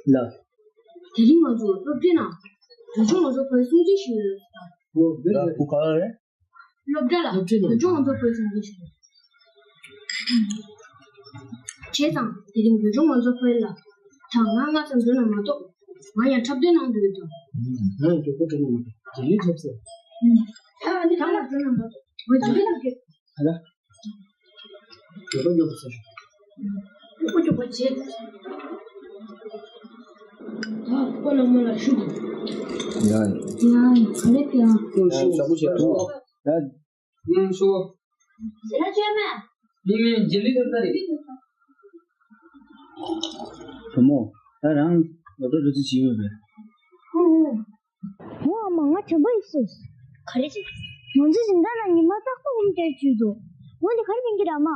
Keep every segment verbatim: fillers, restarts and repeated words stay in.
ལ། དེ་རིང་ང་ཚོ་སློབ་གྲྭའི་ནང་བོད་ལྗོངས་ང་ཚོ་བོད་སྲུང་བརྩི་ཞུས་ཡོད། ལ་བུ་ག་རེ། སློབ་གྲྭ་ལ་སློབ་གྲྭའི་ནང་བོད་ལྗོངས་ང་ཚོ་བོད་སྲུང་བརྩི་ཞུས་ཡོད། བྱས་ཙང་དེ་རིང་བོད་ལྗོངས་ང་ཚོ་བོད་ལ་ཐང་ང་ང་ཚོ་འཛུལ་ན་མ་གཏོགས་ང་ཡང་འཁྲབ་སྟོན་གནང་འདོད་འདུག་ང་ཡང་མགྱོགས་པོ་འགྲོ་ན་མ་གཏོགས་རྗེས་ལུས་འཁྲབ་ས། ཐང་ང་འཛུལ་ན་མ་གཏོགས་ང་འཛུལ་ན་མ་གཏོགས། ད་ལ། ཡོད་པ་ཡོད་པ་ཟེར། ཡོད་པ་ཡོད་པ་བྱེད། ད་ཁོ་ལ་མོ་ལ་ཞུ་དགོས། ཡ་ཡ། ཡ་ཡ་ག་རེ་དེ་ཡང་། ཡ་ཡ་ཞུ། ཡ་ཡ་ཡ། ཡ་ཞུ། ཟེར་ན་བཅོས་མེད། མི་མི་འཇིགས་ལི་ཐོབ་ས་རེད། བུ་མོ། ད་རང་སློབ་གྲྭ་འགྲོ་རྩིས་བྱེད་ཡོད་པས། ཧུ་ཧུ། ཨོ་ཨ་མ། ང་དྲན་པ་ཡོད་སོང་། ག་རེ་བྱེད། ང་ཚོ་འཛིན་གྲྭ་ལ་ཉི་མ་རྟག་པར་སྒོམ་རྒྱག་བྱེད་འདུག་འོ་འདི་ག་རེ་མིན་གྱི་ར་མ།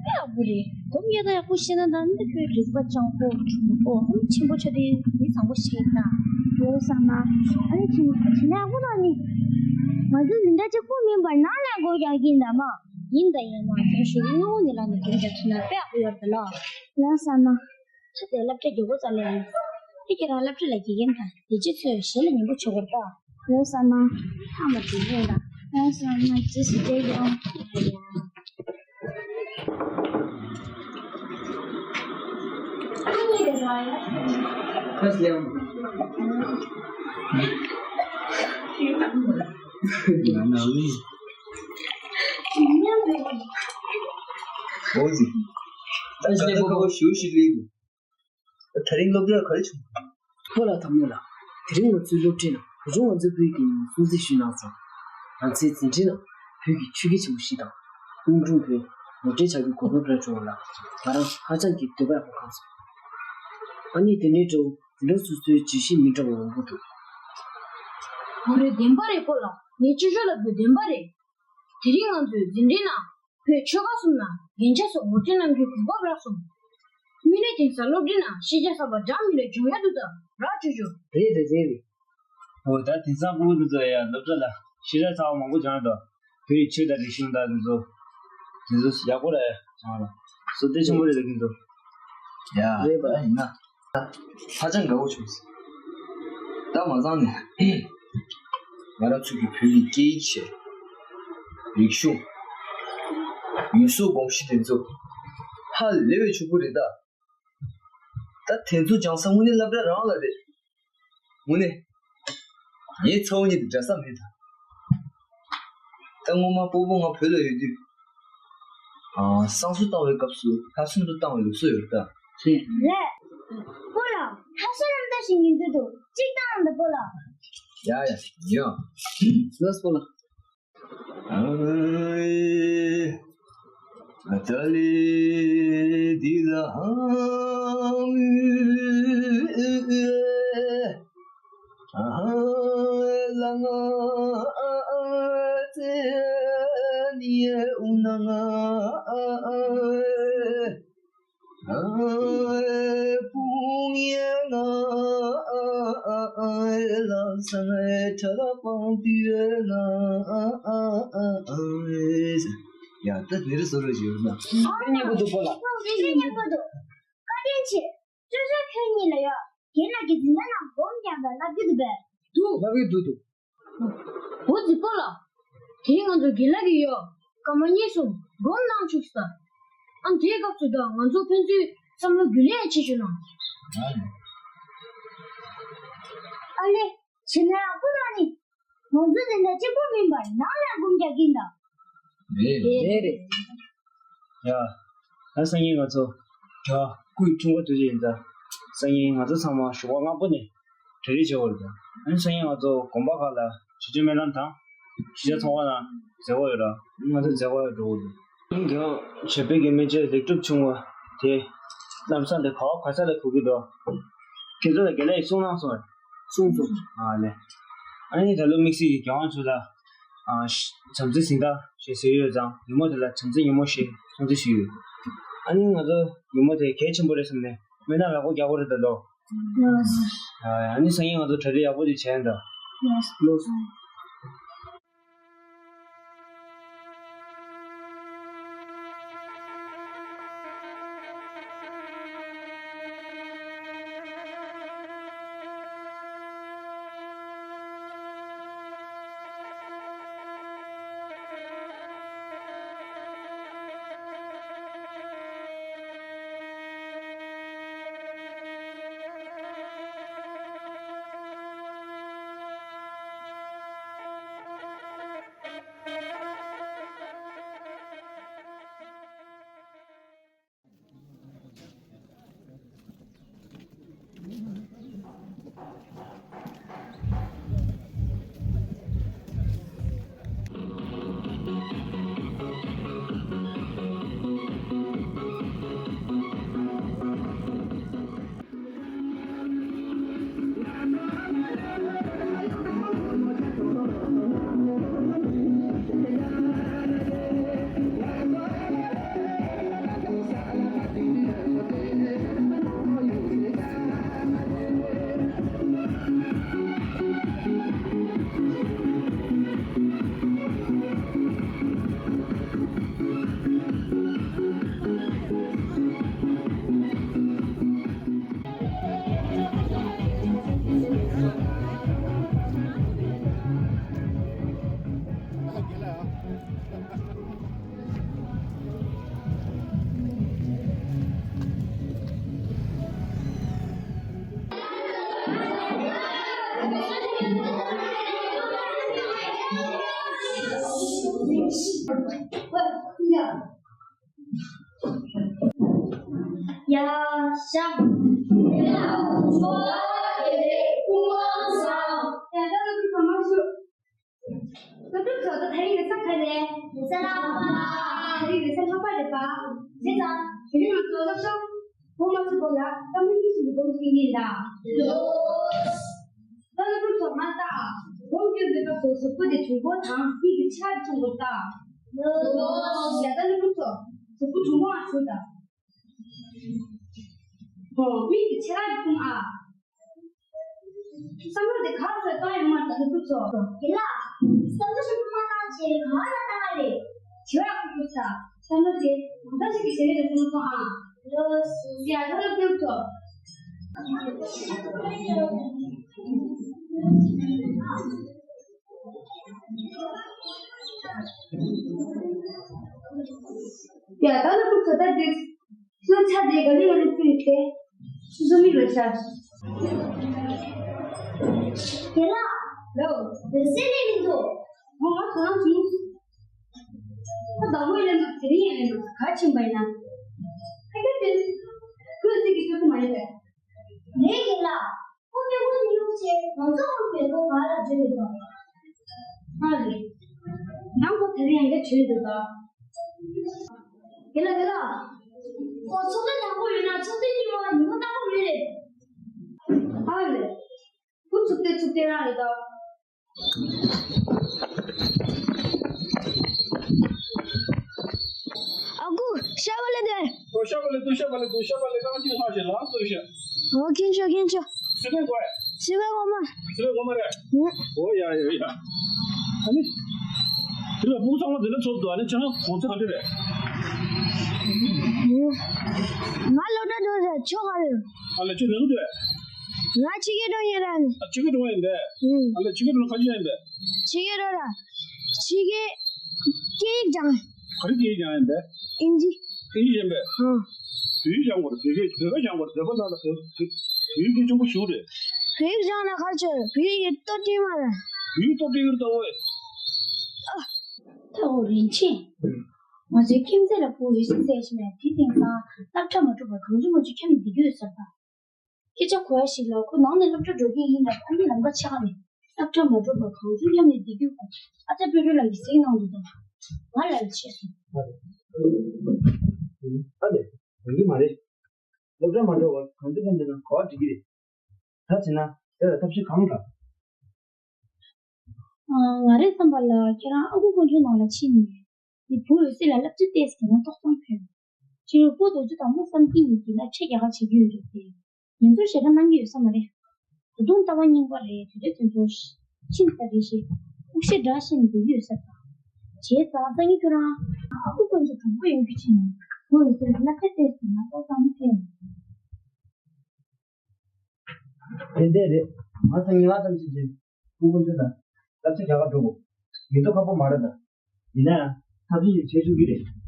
དཔེ་ཡག་པོ་རེད། སྒོམ་རྒྱག་སྟངས་ཡག་པོ་ཤེས་ན་ད་ནི་ཁོའི་རིག་པ་སྤྱང་པོ་གྲུང་པོ་ཧུམ་ཆེན་པོ་ཆགས་དུས་མི་བཟང་པོ་ཞིག་ཡིན་ན། ཡོད་ས་མ། ཨ་ནི་བྱེད་བྱེད་ན་ཡག་པོ་ར་ནི། ང་ཚོ་འཛིན་གྲྭ་གཅིག་པོ་མིན་པར་ནང་ལ་སྒོམ་རྒྱག་གི་ཡིན་ད་མ། ཡིན་ད་ཡིན་མ། ཁྱེད་ཞུ་གི་སྔོན་ནས་ལ་ནི་སྒོམ་རྒྱག་ཐུབ་ན་དཔེ་ཡག་པོ་ཡོད་རེད་ལ། ཡོད་ས་མ། ད་ལྟའི་སློབ་གྲྭ་རྒྱུགས་སྒོ་ཙམ་ཡང་། ཁྱེད་ཀྱི་རང་སློབ་གྲྭ་ལ་དགེ་རྒན་དང་དེ་རྗེས་ཚོས་ཞེ་ལ་ཉན་པོ་བྱེད་དགོས་ད། ཡོད་ས་མ། ཧ་མ་དེ་རིང་ད། ཡོད་ས་མ་ཇི་སྲིད་དེ་ཡོང་། ཁ་སླེབས། ང་ནང་ལས། འོ་ཟི། ད་ལྟ་ཁ་བ་ཞུ་ཞིག་ལས་འདུག་ད་རིང་སློབ་གྲྭར་ག་རེ་བྱུང་། ཕོ་ལགས་དང་མོ་ལགས། དེ་རིང་ང་ཚོའི་སློབ་གྲྭའི་ནང་བོད་ལྗོངས་ང་ཚོའི་བོད་ཀྱི་སྲུང་བརྩི་ཞུས་གནང་སོང་། ང་ཚོའི་འཛིན་གྲྭའི་ནང་བོད་ཀྱི་ཆོས་སྐད་ཆེན་པོ་བཞི་དང་། གཡུང་དྲུང་བོན། ངོ་སྤྲོད་བྱ་རྒྱུའི་གོ་སྐབས་རག་བྱུང་བ་ལ་ང་རང་ཧ་ཅང་གི་འདོད་པ་ཡག་པོ་ཁེངས་སོང་། ཨ་ནི་དེ་འདྲའི་འདྲ་བོ་འཛིན་གྲྭ་སོ་སོའི་བརྗོད་གཞི་མི་འདྲ་བ་མང་པོ་འདུག་འོ་རེད། བདེན་པ་རེད། ཕོ་ལགས། ངས་ཅི་ཤོད་ལབ་དགོས། བདེན་པ་རེད། དེ་རིང་ང་ཚོའི་འཛིན་གྲྭའི་ནང་བོད་ཆོལ་ཁ་གསུམ་ནང་རྒྱན་ཆ་སོགས་ངོ་སྤྲོད་གནང་རྒྱུའི་གོ་སྐབས་རག་སོང་། མི་ལས་དེང་སང་སློབ་གྲྭའི་ནང་ཤེས་བྱ་གསར་པ་འདྲ་མི་འདྲ་སྦྱོང་ཡ་འདུག་ད་རག་བྱུང་བྱུང་། རེད་རེད་རེད་རེད། འོ་ད་དེང་སང་ཕྲུ་གུ་འདི་ཚོ་ཡ་སློབ་གྲྭ་ལ་ཤེས་བྱ་གསར་པ་མང་པོ་སྦྱང་འདུག་བོད་ཀྱི་ཆོས་དང་རིག་གཞུང་དང་འདི་ཚོ། འདི་ཚོ་ཡག་པོ་རེད་ཡ་སྦྱང་ལ། བསོད་བདེ་ཆེན་པོ་རེད་ལ་ཁྱེད་ཚོ། ཡ་རེད་པ། ཡིན་ན། ཧ་ཅང་དགའ་བོ་བྱུང་སོང་། ད་མ་ཚང་ནས། ང་རང་ཚོ་གི་བོད་ཀྱི་སྐད་ཡིག་བྱས། རིག་གཞུང་། ཡུལ་སྲོལ་གོམས་གཤིས་དེ་ཚོ། ཧ་ལས་པའི་ཕྱུག་པོ་རེད་ད། ད་དེ་ཚོ་སྦྱང་ས་དངོས་གནས་སློབ་གྲྭ་རང་ལ་རེད། དངོས་གནས། ངའི་ཚ་བོ་གཉིས་དེ་འདྲ་ས་མེད་ད། ད་སྔོན་མ་སྤོ་བོ་ང་བོད་ལ་ཡོད་དུས། ཨ། བསང་གསོལ་བཏང་བའི་སྐབས་སུ་ལྷ་གསོལ་དུ་བཏང་བའི་ལུགས་སྲོལ་ཡོད་ད། རེད། སྤོ་ལགས། ལྷ་གསོལ་རྣམ་དག་ཞིག་ཡིན་དུས་འདུག་གཅིག་བཏང་རོགས་གནང་སྤོ་ལགས། ཡ་ཡ་ཡ། ལགས་སོ་སྤོ་ལགས། ཨ་ཨེ། ཏཱ་ལི་དི་ལ་ཧ་མུ་ཨེ། ཨ་ཧ་ལ་ང་ཨ་ཨ་ཙེ་ནི་ཨུ་ན་ང་ཨ་ཨེ། ཨ་ཨེ་ཕུང་ཡེ་ང་ཨ་ཨ་ཨ་ཨེ་ལ་ས་ང་ཨེ་ཁྲ་ལ་པང་ཏི་ཡེ་ང་ཨ་ཨ་ཨ་ཨེ། ཡ་ད་ནི་རི་སོ་རོ་ཞིག་ཡོད་ན། ཨ་ཉེ་པོ་འདུག་པོ་ལགས། ཨ་ཉེ་པོ་འདུག་བཀའ་དྲིན་ཆེ། སོ་སོ་ཁྱོད་གཉིས་ལ་ཡོད། རྒན་ལགས་ཀྱིས་འཛིན་གྲྭ་ནང་སྒོམ་རྒྱག་པ་ལབ་ཀྱི་འདུག་པས། འདུག་ལབ་ཀྱི་འདུག་འདུག་འོ་ཙི་པོ་ལགས། དེ་ང་ཚོ་རྒན་ལགས་ཀྱིས་ཡོད། སྐར་མ་གཉིས་གསུམ་སྒོམ་གནང་བཅུག་ས། ཨ་དེའི་སྐབས་སུ་ད་ང་ཚོ་ཕན་ཚུན་བསམ་བློ་རྒྱུས་ལོན་བྱེད་ཆོག་ན། ཨ་ལེ། བྱེད་ན་ཡག་པོ་རང་ནི། ང་ཚོ་འཛིན་གྲྭ་གཅིག་པོ་མིན་པར་ནང་ལ་སྒོམ་རྒྱག་གིན་ད། རེད་རེད་རེད། ཡ། ད་སང་ཉིན་ང་ཚོ་གྲྭ་སྐུའི་འཁྲུངས་སྐར་དུས་ཆེན་ཡིན་ད། སང་ཉིན་ང་ཚོ་ཚང་མ་ཞོགས་པ་སྔ་པོ་ནས། གྲ་སྒྲིག་བྱེད་དགོས་རེད། ཨ་ནི་སང་ཉིན་ང་ཚོ་དགོན་པ་ཁག་ལ་ཆོས་སྤྱོད་སྨོན་ལམ་དང་གཞིས་ཆགས་ཚོགས་པ་ནང་མཛད་སྒོ་ཡོད་ར། ང་ཚོ་མཛད་སྒོ་ཡང་འགྲོ་དགོས་འདུག་ཨ་ནི་རྒྱལ་བ་བྱམས་པའི་གི་སྨན་བཅོས་ལེགས་གྲུབ་བྱུང་བ་དེ་ལམ་སང་དེ་ག་བ་ག་ས་ལ་གོ་གི་འདུག་ཁྱེད་ཚོ་ལ་དགེ་ལེགས་གསུང་གནང་སོང་། གསུང་སོང་། ཨ་ལེ། ཨ་ནི་ད་ལོ་དམིགས་བསལ་གྱི་རྒྱལ་དབང་མཆོག་ལ་ཨ་ཤ་བྱམས་བརྩེ་གཟེངས་རྟགས་ཞེས་ཟེར་ཡོད་ཙང་ཉིན་མོ་དེ་ལ་བྱམས་བརྩེ་ཉིན་མོ་ཞེས་སྲུང་བརྩི་ཞུས་ཡོད། ཨ་ནི་ང་ཚོ་ཉིན་མོ་དེ་གལ་ཆེན་པོ་རེད་བསམ་ནས་སྨོན་ལམ་ཡག་པོ་རྒྱག་དགོས་རེད་ད་ལོ། ཨ་ནི་སང་ཉིན་ང་ཚོ་གྲ་སྒྲིག་ཡག་པོ་དེ་བྱས་ཡིན་ད། ཡ་ཤ། ཡ་ཤ། ད་ལྟ་ཚོ་ད་ཐེངས་རེས་གཟའ་ག་རེ་རེད། གཟའ་ལྷག་པ། ད་རེས་རེས་གཟའ་ལྷག་པ་རེད་པ། བྱས་ཙང་དེ་རིང་ང་ཚོ་སློབ་གྲྭ་སྒོ་མ་ཚུགས་གོང་ལ་སྐར་མ་གཉིས་ཤིག་གི་སྒོ་ཕྱེ་གི་ཡིན་ད། ད་ལྟ་ཚོ་མ་ལྟ། སྒོ་བསྐྱུར་བའི་སྐབས་སུ་གཟུགས་པོ་དེ་གྱོང་པོ་དང་མིག་གི་ཆ་ཆུང་པོ་ལྟ། ཡ་ད་ལྟ་ཚོ་གཟུགས་པོ་གྱོང་པོ་མ་བྱུང་ད། ཨོ། མིག་གི་ཆེ་ཁ་རེ་ཕུང་ཨ། བསམ་བློ་དེ་ག་ཚོད་བཏང་ཡོང་མ་ད་ལྟ་ཁུ་ཚོ། དེ་ལ། བསམ་བློ་ཞིག་ཕུང་མ་བཏང་བྱས་ག་ལ་བཏང་རེད། བྱེ་བྲག་ཁུ་ཁུ་ས། བསམ་བློ་དེ་གང་འདྲ་ཞིག་གི་ཞལ་རས་ལ་ཕུང་སོང་ཨ། ལོས། ཡ་ད་ལྟ་ཁུ་ཚོ། ཡ་ད་ལྟ་ཁུ་ཚོ་ད་འདི། སོ་ཚ་དེ་ག་ལེ་ལ་ལུག་ཕུད་དེ། སོ་སོ་མིག་ལ་ཤར། དེ་ལ། ལོ། བོད་སེ་ལེ་མི་འདུག་ངོ་མ་གང་བྱུང་། ཁ་བདག་པོས་ལེན་པ་དེ་རིང་ཡང་ལེན་པ་ག་ཕྱིན་པ་ཡིན་ན། ཁ་ཁྱོད་དེ། ཁོས་ཚིག་གི་ཁྱོད་ཁོ་མ་ཡིན་པས། ལས་དེ་ལ། ཁོ་སྐྱོ་པོ་ནི་ཡོང་ཆེ་ང་ཚོ་ཁོ་བེད་སྒོ་ག་ལ་བརྗོད་མི་འདུག་ཨ་ལེ། ནང་ཁོ་དེ་རིང་ཡང་བརྗོད་འདུག་ད། དེ་ལ་དེ་ལ། ཁོ་ཚོགས་སྡེ་དང་པོ་ཡོད་ན་ཚོགས་སྡེ་གཉིས་པ་ཉི་མ་རྟག་པར་ཡོད་རེད། ཨ་ལེ། ཁོ་ཚོགས་སྡེ་ཚོགས་སྡེ་རང་རེད་ད། ཨ་ཁུ། ཤ་བ་ལེ་དེ། ཨོ་ཤ་བ་ལེ་དུ་ཤ་བ་ལེ་དུ་ཤ་བ་ལེ་རྐང་གཅིག་ལྷག་ཞེ་ལགས་སོ་ཤ། ཨོ་ཁྱེད་ཤོག་ཁྱེད་ཤོག་སི་པན་གོ་ཨེ། སི་པན་གོ་མ། སི་པན་གོ་མ་རེད། ཨོ་ཡ་ཡ་ཡ། ཨ་ནི། དེ་ལ་སྤུ་གུ་ཚང་མ་འདི་ལ་ཚོགས་འདུག་ཨ་ནི་ཅང་གོང་ཚད་ག་འདྲ་རེད། ང་སློབ་གྲྭ་འགྲོ་རེད་ཁྱོད་ག་རེ། ཨ་ལ་ཁྱོད་ནང་འདུག་ང་ཕྱི་རྒྱལ་འགྲོ་ཡིན་ར་ནི། ཨ་ཕྱི་རྒྱལ་འགྲོ་ཡིན་པས། ཨ་ལ་ཕྱི་རྒྱལ་འགྲོ་ཁ་ཅི་ཡིན་པས། ཕྱི་རྒྱལ་འགྲོ་ར། ཕྱི་རྒྱལ། སྐད་ཡིག་སྦྱང་། ག་རེ་སྐད་ཡིག་སྦྱང་ཡིན་པས། ཨིན་ཇི། ཨིན་ཇི་སྦྱང་པས། ཨང་། བོད་ཡིག་སྦྱང་དགོས་རེད། བོད་སྐད་བོད་པ་སྦྱང་དགོས་རེད། བོད་པ་ནང་ལ་བོད་བོད་བོད་ཡིག་གལ་ཆེན་པོ་ཞིག་རེད། བོད་ཡིག་སྦྱང་ན་ག་རེ་བྱེད། བོད་ཡིག་གི་ལྟོ་སྤྲིན་མ་རེད། བོད་ཡིག་ལྟོ་སྤྲིན་ཡོད་ད་ཨོ། ཨ། ད་ཨོ་རིན་ཆེན། ང་ཚོའི་ཁྱིམ་མཚེས་ལ་བུ་འོད་ཟེར་ཟེར་ཞིག་ནས་དེ་དེང་སང་སློབ་གྲྭ་མ་གྲུབ་པར་གང་བྱུང་མང་བྱུང་ཁྱབ་ནས་བསྡད་ཀྱི་ཡོད་ཟེར་ད། སྐད་ཆ་གོ་ཡ་ཞིག་ལ། ཁོ་ནང་ནས་སློབ་གྲྭ་འགྲོ་མཁན་ཡིན་ལ། ཨ་ནི་ལམ་ཁ་ཆག་རེད། སློབ་གྲྭ་མ་འགྲོ་བར་གང་ཚུགས་སླེབས་ནས་བསྡད་རྒྱུ་དགོས། ཨ་ཅག་དཔལ་སྒྲོན་ལགས་ཀྱིས་གཟིགས་གནང་འདུག་ད། ང་ལ་ལ་ཆེ་སོང་། ཨ་ལས། ཡོང་གི་མ་རེད། སློབ་གྲྭ་མ་འགྲོ་བར་གང་ཚུགས་སླེབས་འདུག་ན་གོ་བ་འགྲིག་གི་རེད། ད་བྱས་ན་དེ་ལ་ཐབས་ཤེས་གང་དྲག་ང་རའི་བསམ་པ་ལ་ཁྱེད་རང་ཨ་ཁུ་དཀོན་མཆོག་ནང་ལ་ཕྱིན་ནས། དེ་བུ་འོད་ཟེར་ལ་བསླབ་བྱ་ཏོག་ཙམ་ཏོག་ཙམ་ཕུལ། སྤྱིར་སྤོ་རྡོ་རྗེ་དང་རྨོ་བསམ་སྐྱིད་གཉིས་ཀྱིས་སློབ་ཁྲིད་རྒྱག་ག་བྱེད་ཀྱི་ཡོད་རེད་དེ། ང་ཚོར་ཞེ་དྲག་གནང་གི་ཡོད་ས་མ་རེད། ད་དུང་ལྟ་བ་རྙིང་པ་རེད། དུས་ཚོད་དེ་ཚོ་ཕྱིན་ཚར་རེད་ཞེས་ཁུག་ཤེས་འདྲ་བཤད་ནས་བསྡད་ཀྱི་ཡོད་ས་རེད། བྱས་ཙང་སང་ཉིན་ཁྱོད་རང་ཨ་ཁུ་དཀོན་མཆོག་གྲོགས་པོ་ཡོང་རྒྱུ་བྱས་ནས། བུ་འོད་ཟེར་ལ་སློབ་ཁྲིད་ཏོག་ཙམ་ཏོག་ཙམ་ཕུལ། དེ་འདྲས་རེད། ང་སང་ཉིན་ལ་ཙམ་ཞིག་གིས་སྐུ་མགྲོན་ཚོ་དང་སློབ་ཚན་རྒྱག་གར་འགྲོ་དགོས། མི་ཚོ་ཁག་པོ་མ་རེད་ད། ཡིན་ན་ཡང་ཐབས་ཤེས་ཤིག་བྱེད་ཆོག་གི་རེད།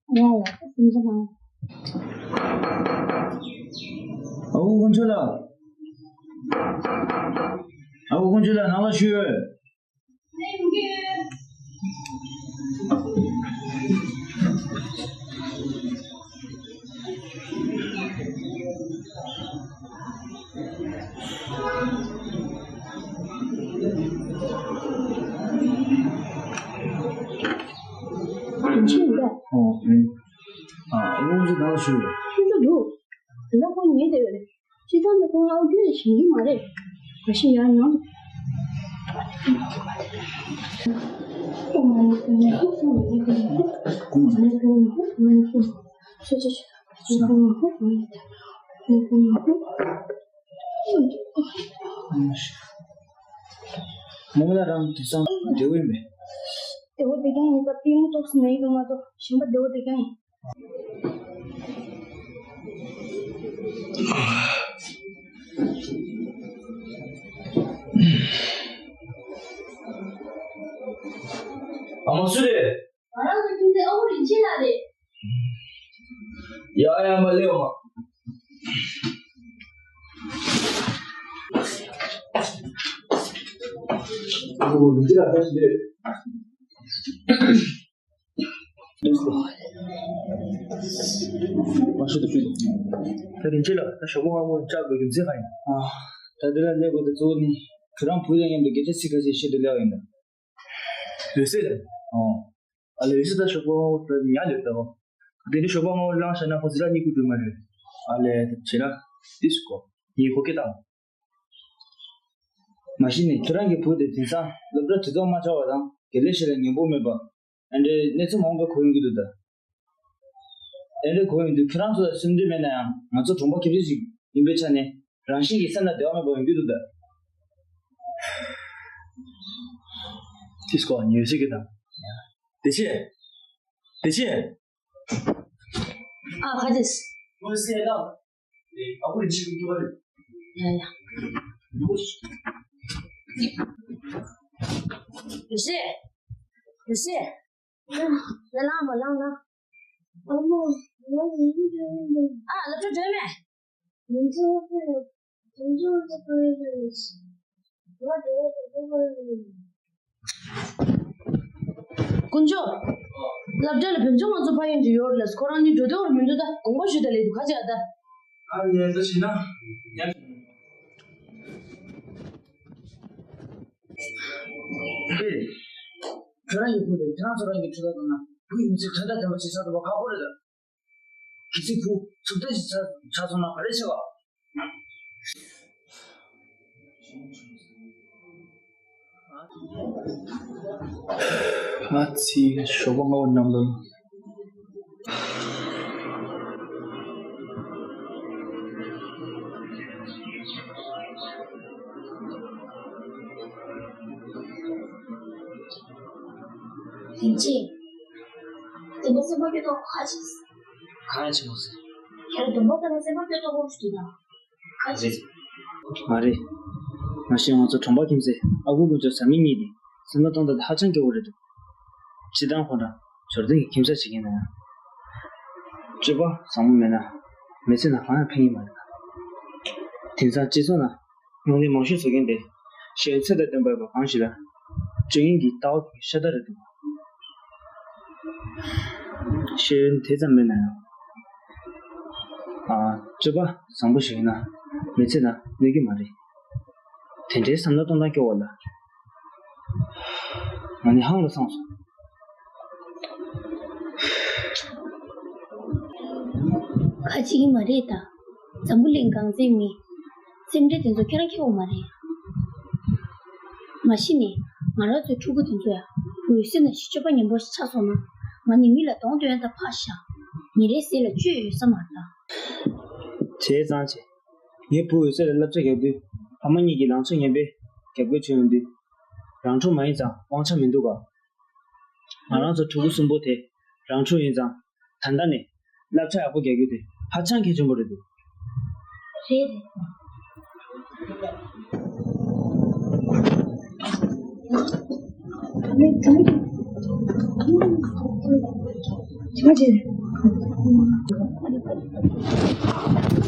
ཡ་ཡ། ད་སེམས་ཆུང་གནང་། ཨ་ཁུ་དཀོན་མཆོག་ལགས། ཨ་ཁུ་དཀོན་མཆོག་ལགས། ནང་ལ་ཞུ་ཡོད། ཨོ། ཨ། ཨ་ཁུ་དཀོན་མཆོག་ནང་ལ་ཞུ། ཁྱོད་ཚོ་འདུག་དེ་ལ་ཁོང་ཉལ་བསྡད་ཡོད་རེད། སྤྱིར་བཏང་དུ་ཁོང་ཨ་ཁུ་ཁྱོད་ལ་ཞེན་གྱི་མ་རེད། ག་ཤེད་ཡ་ཡང་། མོ་ལ་རང་དེང་སང་བདེ་པོ་ཡིན་པས། བདེ་པོ་བདེ་རྐྱང་ཡིན་སྟབས་ཏིང་ཏོག་སེ་མེད་ཀྱི་མ་གཏོགས་གཞན་པ་བདེ་པོ་བདེ་རྐྱང་ཡིན། ཨ་མ་སུ་རེད། ང་རང་ཚོའི་ཁྱིམ་མཚེས་ཨ་ཁུ་རིན་ཆེན་ལགས་རེད། ཡ་ཡ། མ་སླེབས་མ། ཨ་ཁུ་རིན་ཆེན་ལགས་བཀྲ་ཤིས་བདེ་ལེགས། མ་ཤོད་དུ་ཤོད། ད་རིན་ཆེན་ལགས། ད་ཞོགས་པ་སྔ་པོ་བཅར་དགོས་རྒྱུ་མཚན་གང་ཡིན། ཨ། ད་འདི་ལ་སླེབས་དགོས་དེ་གཙོ་བོ་ནི་ཁྱོད་རང་བུ་དང་མཉམ་དུ་སྐད་ཆ་ཚིག་ཁ་ཤས་བཤད་དུ་སླེབས་པ་ཡིན་ད། འོད་ཟེར། ཨོ། ཨ་ལས། འོད་ཟེར་ད་ཞོགས་པ་སྔ་པོ་ཉལ་ཡོད་ད། དེ་ནས་ཞོགས་པ་སྔ་པོ་ལངས་བཞག་ན་ཁོ་ཚོ་ལ་གཉིད་ཁུག་འདུག་མ་རེད། ཨ་ལས། བྱས་ན་ཏིས་ཀོ། ངས་ཁོ་སྐད་བཏང་། མ་གཞི་ནས་ཁྱོད་རང་གི་བུ་དེ་དེང་སང་སློབ་གྲྭ་གྲ་སྒྲིག་མ་ཆགས་པ་དང་དགེ་ལས་བྱེད་ལ་མཉེས་པོ་མེད་པ། ཨ་འདྲའི་གནས་ཚུལ་མང་པོ་གོ་ཡོང་གི་འདུག་ད། ཨ་འདྲའི་གོ་ཡོང་དུས་ཁྱོད་རང་ཚོ་ལ་སེམས་ཁྲལ་མེད་ན་ཡང་ང་ཚོ་གྲོང་པ་ཁྱིམ་མཚེས་ཤིག་ཡིན་པའི་ཆ་ནས་རང་བཞིན་གྱིས་སེམས་ལ་བདེ་བ་མེད་པ་ཡོང་གི་འདུག་ད། ཏིས་ཀོ། ཉོས་ཤིག་གི་དང་། བདེ་ཆེན། བདེ་ཆེན། ཨ། ཁ་ཅིག་ཨ་ཁུ་རིན་ཆེན་གྱི་སྐྱོ་བ་རེད། ཡ་ཡ། ཡོད་ཤེས། ཡོད་ཤེས། ཡ་ལངས་མ་ལངས་ན། ཨ་མ། ང་ཡིན་གྱི་རེད། ཨ། སློབ་གྲྭ་འགྲོ་མེད། ཡིན་གྱི་རེད། དཀོན་མཆོག། སློབ་གྲྭ་ལ་བུ་ཆུང་ང་ཚོ་ཕ་ཡུལ་གྱི་ཡོད་རེད་ལ། ཁོ་རང་གཉིས་འགྲོ་འདོད་པ་མི་འདུག་ད། དགོངས་པ་ཞུ་ད་ལས་འདུག་ག་བྱས་ད། ཨ་ལས། ད་བྱས་ན་ཡ། ཁྱོད་རང་གི་བུ་དེ་ཁྱེད་རང་ཚོ་རང་གི་ཁྲིད་ཐག་བཏང་ན་བུ་ཡིན་ཚེ་དོན་དག་དེ་མ་བྱེད་ས་དུ་བ་ཁག་པོ་རེད་ད། གལ་སྲིད་བུ་ཚུགས་ཐག་ཞིག་ཆགས་ཆགས་སོང་ན་ག་རེ་བྱེད་པ། ང་ཚོའི་ཞོགས་པ་སྔ་པོ་ནམ་ལངས། ཐེངས་གཅིག་དེ་ནས་སེམས་པ་སྐྱོ་ཐོག་ཁ་ཅིག་གང་ཡང་བྱེད་མ་སོང་། ཁྱེད་རང་དུམ་བུ་ལྟ་ན་སེམས་པ་སྐྱོ་ཐོག་ཁོ་ཞིག་འདུག་ན། ཁ་ཅིག་མ་རེད། མ་གཞི་ང་ཚོ་གྲོང་པ་ཁྱིམ་མཚེས་ཨ་ཁུ་དཀོན་མཆོག་བཟའ་མི་གཉིས་དེ་སེམས་པ་གཏོང་སྟངས་དེ་ཧ་ཅང་སྐྱོ་བོ་རེད་འདུག་སྤྱིར་བཏང་ཁོ་རང་འབྱོར་ལྡན་གྱི་ཁྱིམ་ཚང་ཞིག་ཡིན་ན་ཡང་། སྤྱོད་པ་བཟང་པོ་མེད་ན་མི་ཚེ་ནང་གང་ཡང་ཕན་གྱི་མ་རེད། དེང་སང་སྤྱི་ཚོགས་ནང་རྙོག་གླེང་མང་ཤོས་བཟོ་མཁན་དེ་ཤེས་ཡོན་ཚད་དང་ལྡན་པ་ཡོད་པ་གང་ཞིག་ལ། སྤྱོད་ངན་གྱི་ལྟ་བ་ཤ་སྟག་རེད་འདུག་ཤེས་ཡོན་དེ་ཙམ་མེད་ན་ཡང་། ཨ། སྤྱོད་པ་བཟང་པོ་ཞིག་ཡིན་ན་མི་ཚེ་ནང་གནོད་ཀྱི་མ་རེད། དེ་འདྲའི་བསམ་བློ་གཏོང་སྟངས་སྐྱོ་བ་ལ། ང་ནི་ཧང་ལ་སངས་སོང་། ཁ་ཅིག་གིས་མ་རེད་ད། འཛམ་བུ་གླིང་གང་ཚེ་མི། སེམས་ཁྲལ་དེ་ཚོ་ཁྱོད་རང་ཁྱེར་ཡོང་མ་རེད། མ་གཞི་ནས་ང་རང་ཚོའི་ཕྲུ་གུ་དེ་ཚོ་ཡང་འོད་ཟེར་ནང་བཞིན་སྤྱོད་པ་ཉམས་པོ་ཞིག་ཆགས་སོང་ན། ང་ནི་མི་ལ་གདོང་སྟོན་ཡ་ད་ཕར་བཞག་ཉིན་རེའི་ཟས་ལ་བཅུད་ཡོད་ས་མ་རེད་ད། བྱས་ཙང་བྱས། ངའི་བུ་འོད་ཟེར་ལ་བསླབ་བྱ་རྒྱག་དུས་ཕ་མ་གཉིས་ཀྱིས་ལངས་ཕྱོགས་ངན་པའི་རྒྱབ་འགལ་བྱས་ཡོང་དུས། རང་འཁྲུག་མ་ཡིན་ཙང་དབང་ཆ་མི་འདུག་ག་ང་རང་ཚོ་ཕྲུ་གུ་གསུམ་པོ་དེ་རང་འཁྲུག་ཡིན་ཙང་། ད་ལྟ་ནས་བསླབ་བྱ་ཡག་པོ་རྒྱག་རྒྱུ་དེ་ཧ་ཅང་གལ་ཆེན་པོ་རེད་འདུག་རེད།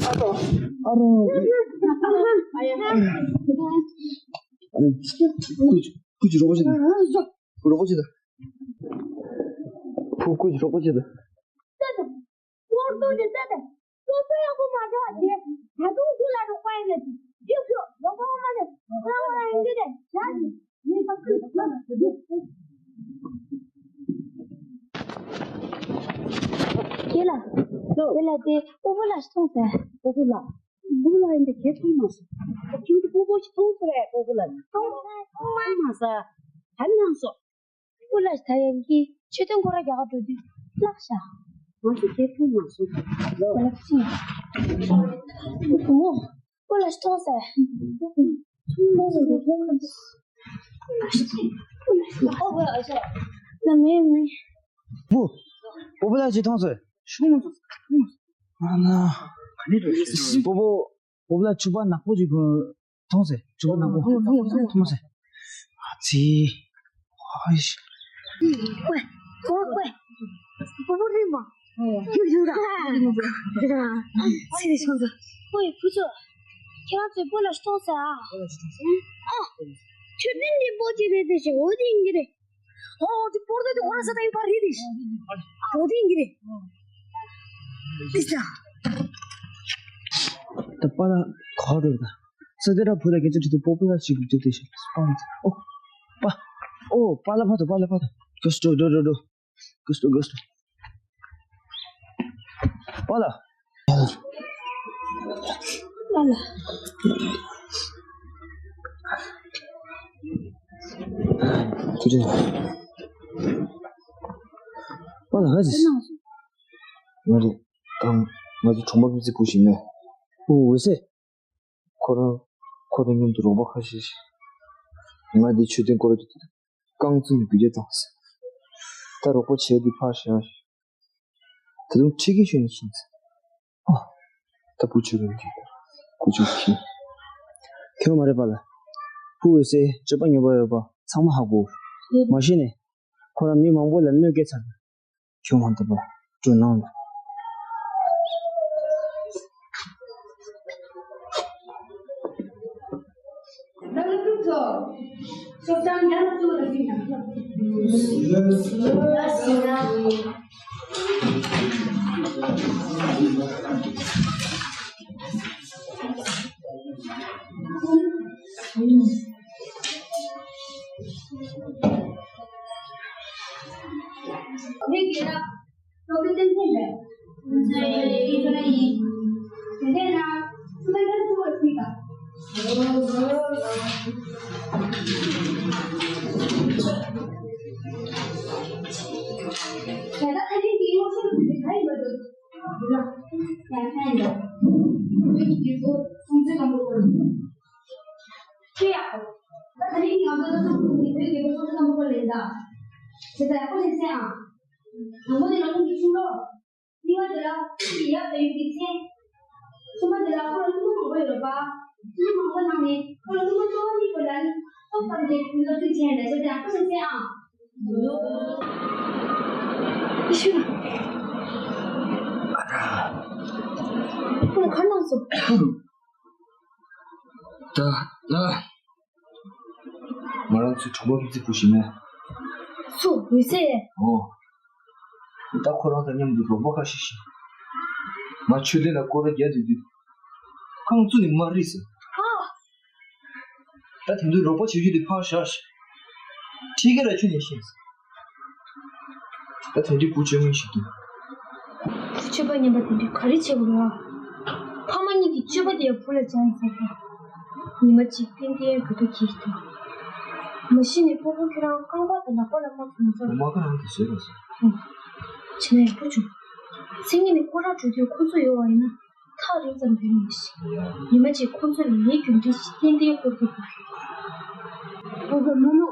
ཨ་རོ། ཨ་རོ། ཨ་རོ། ཀུ་ཅི་ཀུ་ཅི་རོགས་པ་བྱེད་དང་། རོགས་པ་བྱེད་དང་། བུ་ཀུ་ཅི་རོགས་པ་བྱེད་དང་། ད་ད། ངོ་ཐུག་ཅིག་ད་ད། སློབ་གསོ་ཡག་པོ་མ་བྱུང་བ་དེ། ད་དུང་ཁྱོད་ལ་རོགས་པ་ཡིན་ན་ཅི། ཞུ་ཞུ་རོགས་པ་མ་ནི་ང་འོ་ར་ཡིན་གྱི་རེད་ཞག་ཅིག་ངས་ཕར་ཚུར་ལ་ཟེར་རྒྱུ། ཁྱེད་ལ། ཁྱེད་ལ་དེ་སྤོ་བོ་ལགས་ཤིག་མཐོང་ཟེར། སྤོ་བོ་ལགས། སྤོ་བོ་ལགས་ཡིན་པས་ཁྱེད་མཐོང་མ་སོང་། ཁྱེད་ཀྱིས་སྤོ་བོ་ཞིག་མཐོང་ཟེར་བས། སྤོ་བོ་ལགས་མཐོང་མ་སོང་། ག་ནས་སོང་། སྤོ་ལགས་ད་ཡང་གི་མཆོད་རྟེན་སྐོར་ར་རྒྱག་ག་འགྲོ་དུས་བརླག་ཤག་ང་ཚོ་ཁྱེད་མཐོང་མ་སོང་། ལགས་སེ། བུ་མོ། སྤོ་ལགས་མཐོང་ཟེར། མཐོང་ཟེར་གི་མཐོང་ཟེར། ཨོ་བུ་ཨ་ཅག་ལ་མེད་མེད། བུ། སྤོ་བོ་ལགས་ཅིག་མཐོང་ཟེར། ཤོང་ཟེར། ཨ་ན། སྤོ་བོ། སྤོ་བོ་ལགས་ཕྱུ་པ་ནག་པོ་ཅིག་མཐོང་ཟེར། ཕྱུ་པ་ནག་པོ་མཐོང་ཟེར། ཨ་ཙི། ཨ་ཤི། ཝེ། ཝེ། སྤོ་བོ་རེད་མ། ཡུ་ཡུ་ར། ཚེ་རིང་སོང་ཙང་། ཝེ་བུ་ཚོ། ཁྱེད་རང་ཚོས་སྤོ་ལགས་མཐོང་ཟེར་ཨ། ཨ། མཆོད་རྟེན་འདི་སྤོ་ཅིག་རེད་དེ་ཞེས་འོ་དེ་ཡིན་གྱི་རེད། ཨོ་དེ་སྤོར་དུས་དེ་འོ་ར་ས་ད་ཡིན་པ་རེད་དེ། འོ་དེ་ཡིན་གྱི་རེད། དེ་ས། ད་པཱ་ལགས་ག་པར་འགྲོ་རེད་ད། ས་དེ་ར་བུ་ལ་སྐད་ཆ་དྲིས་དུས་སྤོ་བོ་ལགས་ཅིག་འདུག་དེ་ཞེས་སྤང་། ཨོ། པཱ། ཨོ་པཱ་ལགས་ཕར་འགྲོ། པཱ་ལགས་ཕར་འགྲོ། གོ་སོ་འགྲོ་འགྲོ་འགྲོ། གོ་སོ་གོ་སོ། པཱ་ལགས། པཱ་ལགས། ཐུགས་རྗེ་གནང་། པཱ་ལགས་ཧ་ཟིག་ང་རེད། ད་ང་ཚོ་གྲོང་པ་ཕན་ཚུན་བུ་ཞིག་མེད། ཨོ་འོད་ཟེར། ཁོ་རང་ཁོ་དང་མཉམ་དུ་རོགས་པ་ཁ་ཤས་ཤིག་ང་འདི་མཆོད་རྟེན་སྐོར་གྱི་རྐང་བཙུགས་ནས་འབུད་རྒྱག་བཏང་ཟེར། ད་རོགས་པ་བྱས་ཏེ་ཕར་བཞག་ད་དུང་ཁྲིད་ཀྱི་ཤོད་ནས་ཕྱིན་ཟེར། ཨོ། ད་བུ་ཆུ་རུང་གི་ཁུ་ཆུ་ཁྱི། ཁྱོད་མ་རེད་པཱ་ལགས། བུ་འོད་ཟེར་སྤྱོད་པ་ཉོབ་པ་ཡོད་པ་ཚང་མ་ཧ་གོ་མ་གཞི་ནས་ཁོ་རང་མི་མང་པོ་ལ་གནོད་སྐྱེལ་ཚར། ཁྱོད་མ་འདུག་པ་སྤྲོ་སྣང་ལ། ཨ་ར། ཁོང་ག་ནང་སོང་། ད་ལ། ང་རང་ཚོའི་གྲོགས་པོ་ཕན་ཚུན་བུ་ཞིག་མེད། སུ་འོད་ཟེར། ཨོ། ད་ཁོ་རང་དང་མཉམ་དུ་རོགས་པ་ཁ་ཤས་ཤིག་ང་ཆོས་དོན་ལ་སྐོར་ར་རྒྱག་སྡོད་དུས་རྐང་བཙུགས་ནས་མར་རིལ་སོང་། ཨ། ད་དེ་དུས་རོགས་པ་བྱེད་རྒྱུ་དེ་ཕར་བཞག་ཤིག་ཁྲིད་ཀྱི་ར་ཁྱོད་ནས་ཤེས་སོང་། ད་དེ་འདྲའི་བུ་སྤྱོད་ངན་ཞིག་འདུག་བུ་སྤྱོད་པ་ངན་པ་དེ་འདྲས་ག་རེ་བྱེད་དགོས་རེད་ཨ། ཕ་མ་གཉིས་ཀྱི་སྤྱོད་པ་དེ་ཡང་བུ་ལ་སྦྱངས་ཡིན་ཟེར་ཏེ། ཉི་མ་གཅིག་ཏན་ཏན་བུ་ཐུག་གིས་ཐུག་མ་གཞི་ནས་སྤོ་བོ་ཁྱོད་རང་རྐང་པ་དང་ལག་པ་ལ་རྨ་ཐུག་མ་ཚོར། མ་ཁ་རང་གིས་བཟོས་པ་ཟེར། བྱས་ན་ཡག་པོ་བྱུང་། མཚན་ཉིད་ནས་ཁོ་རང་འགྲོ་དུས་ཁོ་ཚོ་ཡོད་པ་ཡིན་ན་ཐག་རིང་ཙམ་བུད་མི་ཞིག་ཉི་མ་གཅིག་ཁོ་ཚོ་ལ་ངའི་རྒྱུ་འབྲས་ཤིག་ཏན་ཏན་ཁུར་གྱི་འདུག་སྤོ་བོ་རྨོ་མོ།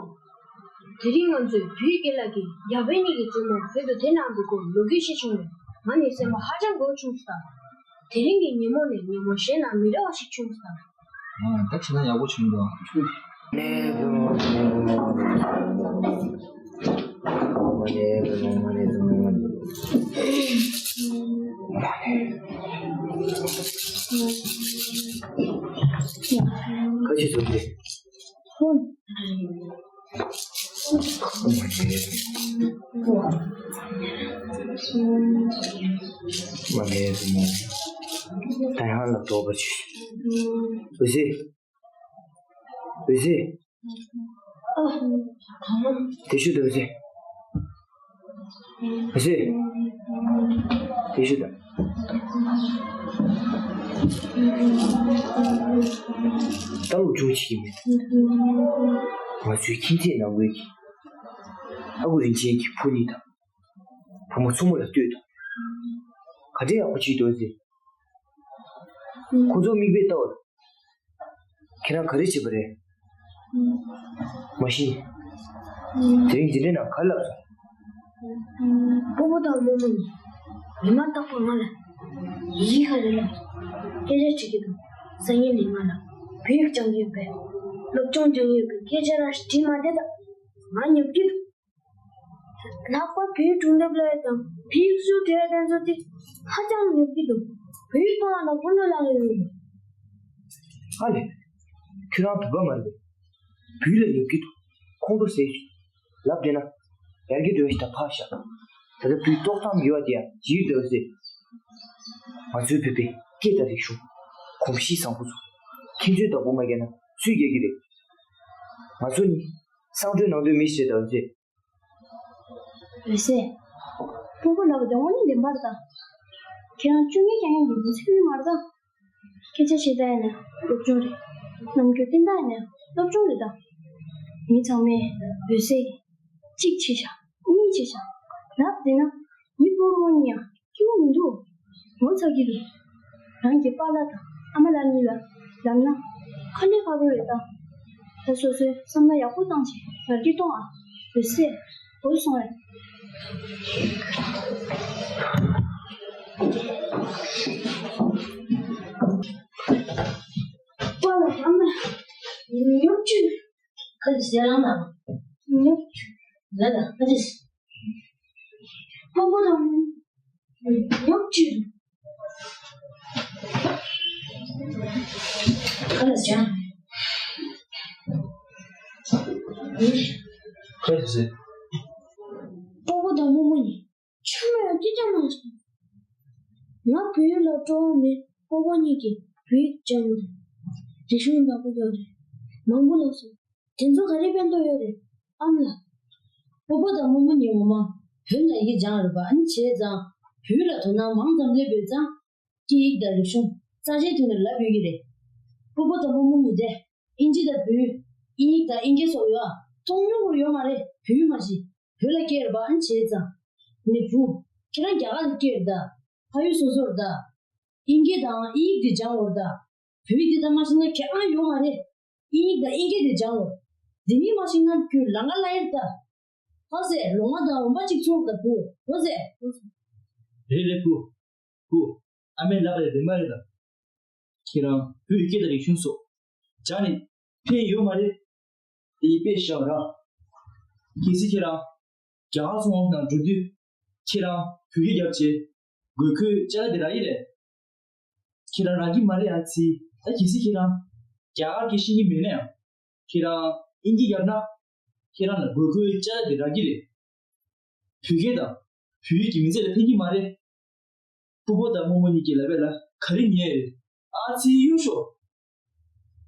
དེ་རིང་ང་ཚོས་བུའི་རྒན་ལགས་ཀྱིས་རྒྱ་བོད་གཉིས་ཀྱི་མཛོད་ནང་བོད་དུ་དེ་གནང་འདུག་སྐོར་ལོ་རྒྱུས་ཤིག་བྱུང་བས་ང་ནི་སེམས་པ་ཧ་ཅང་དགའ་བོ་བྱུང་སོང་། དེ་རིང་གི་ཉིན་མོ་ནི་ཉིན་མོ་གཞན་དང་མི་འདྲ་བ་ཞིག་བྱུང་སོང་། ཨ། ད་བྱས་ན་ཡག་པོ་བྱུང་འདུག་ཁ་ཅིག་ཚོ་དེ། མ་ལས་མོ། ད་ཡང་ལ་དོགས་པ་ཆེ། འོད་ཟེར། འོད་ཟེར། དེ་ཤུ་དང་འོད་ཟེར། འོད་ཟེར། དེ་ཤུ་དང་། ད་ལོ་ཆུང་བྱེད་ཀྱི་མེད། ང་ཚོའི་ཁྱིམ་མཚེས་ནང་ཁུལ་གྱི་ཨ་ཁུ་རིན་ཆེན་གྱི་བུ་གཉིས་དང་། བུ་མོ་མཚོ་མོ་ལ་ལྟོས་དང་། ག་འདྲའི་ཡག་པོ་བྱེད་འདུག་ཟེར། ཁོ་ཚོ་མིག་དཔེ་ལྟ་བར། ཁྱེད་རང་ག་རེ་བྱེད་པ་རེད། མ་གཞི། དེ་རིང་འདི་འདྲའི་ནང་ག་རེ་ལབ་སོང་། སྤོ་བོ་དང་རྨོ་མོ་གཉིས་ཉི་མ་རྟག་པར་ང་ལ་ཡི་གེ་ཁ་རེ་ལ་སྐད་ཆ་དྲིས་ཀྱི་འདུག་སང་ཉིན་ནས་ང་ལ་བོད་ཡིག་སྦྱང་གི་ཡོད་པས་སློབ་སྦྱོང་སྦྱང་གི་ཡོད་པའི་སྐད་ཆ་རང་ཞིག་དྲིས་མ་བསྡད་དང་། ང་ཉོབ་ཀྱི་འདུག་ལྷག་པར་བོད་ཡིག་སྒྲུང་དེབ་ཀློག་ཡས་དང་བོད་ཡིག་སུ་བྲིས་ཡས་དེ་ཚོ་དེ་ཧ་ཅང་ཉོབ་ཀྱི་འདུག་བོད་ཡིག་སྤང་བ་ལ་ཀུན་སློང་ལངས་ཡོད་མོད། ཨ་ལེ། ཁྱོད་རང་བོད་པ་མ་རེད་པས། བོད་ཡིག་ལ་ཉོབ་ཀྱི་འདུག་ཁོང་ཁྲོ་ཟ་ཡས་ཤིག་ལབ་བསྡད་ན། ཡར་རྒྱས་འགྲོ་ཡས་ཤིག་ད་ཕར་བཞག་ད་ལྟ་བོད་ཡིག་ཏོག་ཙམ་ཡོད་པ་དེ་ཡང་ཡིག་འདྲ་བོ་ཟེར། ང་ཚོའི་བོད་པའི་སྐད་དང་རིག་གཞུང་། གོམས་གཤིས་བཟང་པོ་ཚོ། ཁྱེད་ཚོས་བདག་པོ་མ་བརྒྱབ་ན་སུས་རྒྱག་གི་རེད། ང་ཚོ་ནི་གསང་སྤྱོད་ནང་དོན་མི་ཞིག་རེད་ཟེར། འོད་ཟེར། སྤོ་བོ་ལབ་པ་དེ་དངོས་གནས་བདེན་པ་རེད་ད། ཁྱེད་རང་སྤྱོད་ངན་རྐྱང་རྐྱང་གི་མི་ཚེ་ཕུད་མ་རེད་ད། སྐད་ཆ་བཤད་སྟངས་ཡིན་ན་སློབ་སྦྱོང་རེད། རྣམ་འགྱུར་བསྟན་སྟངས་ཡིན་ན་སློབ་སྦྱོང་རེད་ད། མི་ཚང་མས་འོད་ཟེར། གཅིག་བྱས་བཞག་གཉིས་བྱས་བཞག་ལབ་བསྡད་ན། མི་སྤོ་བོ་གཉིས་ཡང་སྐྱིད་པོ་མི་འདུག་ངོ་ཚ་གི་རེད། རང་གི་པཱ་ལགས་དང་ཨ་མ་ལགས་གཉིས་ལ་ལབ་ན་ཁ་ལས་ཁ་རོ་རེད་ད། ད་སོ་སོའི་བསམ་བློ་ཡག་པོ་བཏང་བྱས་ཡར་རྒྱས་གཏོང་ཨ། འོད་ཟེར། འོད་སོང་ཨེ། པཱ་ལགས་ཨ་མ་ཉོབ་ཅིག་ཁ་ལ་ཟས་རང་དང་། ཉོབ་ཅིག་ལ་ལ་ཁ་ལ་ཟས། སྤོ་བོ་དང་ཉོབ་ཅིག་ཁ་ལ་ཟས། ཁ་ལ་ཟས། སྤོ་བོ་དང་རྨོ་མོ་གཉིས། ཆུ་མོ་ཡང་སྐད་ཆ་མང་སོང་། ང་བོད་ཡིག་ལ་སྤྲོ་བོ་མེད། སྤོ་བོ་གཉིས་ཀྱིས་བོད་ཡིག་སྦྱངས་ཡོད་རེད། རིག་གཞུང་ནག་པོ་ཡོད་རེད། མང་པོ་ལབ་སོང་། དེ་ཚོ་ག་རེ་ཕན་ཐོགས་ཡོད་རེད། ཨ་མ་ལགས། སྤོ་བོ་དང་རྨོ་མོ་གཉིས་ངོ་མ་བོད་ནང་ཡིག་སྦྱངས་རེད་པ། ཨ་ནི་བྱས་ཙང་བོད་ལ་དོ་སྣང་མང་ཙམ་སླེབས་ཡོད་ཙང་། སྐད་ཡིག་དང་རིག་གཞུང་རྩ་ཆེའི་དོན་དུ་ལབ་ཡོད་ཀྱི་རེད། སྤོ་བོ་དང་རྨོ་མོ་གཉིས་དེ་དབྱིན་ཇི་དང་བོད་ཡིག་དབྱིན་ཡིག་དང་དབྱིན་སྐད་སོགས་ཡོད་ཨ། མཐོང་མྱོང་བོར་ཡོད་མ་རེད། བོད་ཡིག་མ་གཞི་བོད་ལ་སྐྱེས་རེད་པ། ཨ་ནི་བྱས་ཙང་། ནི་བུ། ཁྱེད་རང་རྒྱ་གར་ལ་སྐྱེས་རེད་ད། ཕ་ཡུལ་སོ་སོར་ད། དབྱིན་སྐད་དང་དབྱིན་ཡིག་དེ་སྦྱང་བོར་ད། བོད་ཡིག་དེ་ད་མ་ཤེས་ན་ཁྱེད་ཨང་ཡོད་མ་རེད། དབྱིན་ཡིག་དང་དབྱིན་སྐད་དེ་སྦྱང་བོར། དེ་མིན་མ་ཤེས་ན་ཁྱོད་ལམ་ཁ་ལ་ཡེར་ད། ཧོ་ཟེ། ལོང་བ་དང་འོན་པ་གཅིག་ཚོར་ད་བུ། ཧོ་ཟེ། རེད་རེད་བུ། བུ། ཨ་མས་ལབ་པ་དེ་བདེན་པ་རེད་ད། ཁྱེད་རང་བོད་ཡིག་སྐད་དང་རིག་གཞུང་སོགས་སྦྱངས་ནས་ཕན་ཡོད་མ་རེད། དེ་ཡིན་པས་བཞག་ར། གལ་སྲིད་ཁྱེད་རང་རྒྱ་གར་སོང་ནང་འགྲོ་དུས་ཁྱེད་རང་བོད་སྐད་རྒྱབ་བྱས་དགོས་མཁོའི་ཅ་ལག་དེ་རག་གི་རེད། ཁྱེད་རང་རག་གི་མ་རེད་ཨ་ཙི། ད་གལ་སྲིད་ཁྱེད་རང་རྒྱ་གར་སྐད་ཤེས་ཀྱི་མེད་ན་ཡང་། ཁྱེད་རང་དབྱིན་སྐད་རྒྱབ་ན། ཁྱེད་རང་ལ་དགོས་མཁོའི་ཅ་ལག་དེ་རག་གི་རེད། བོད་སྐད་དང་བོད་ཡིག་གི་མི་ཚེ་ལ་ཕན་གྱི་མ་རེད། ཕུ་བོ་དང་རྨོ་མོ་གཉིས་ཀྱི་ལབ་པ་ལ་ག་རེ་ཉན་ཡོད། ཨ་ཙི་གཡུག་ཤོག་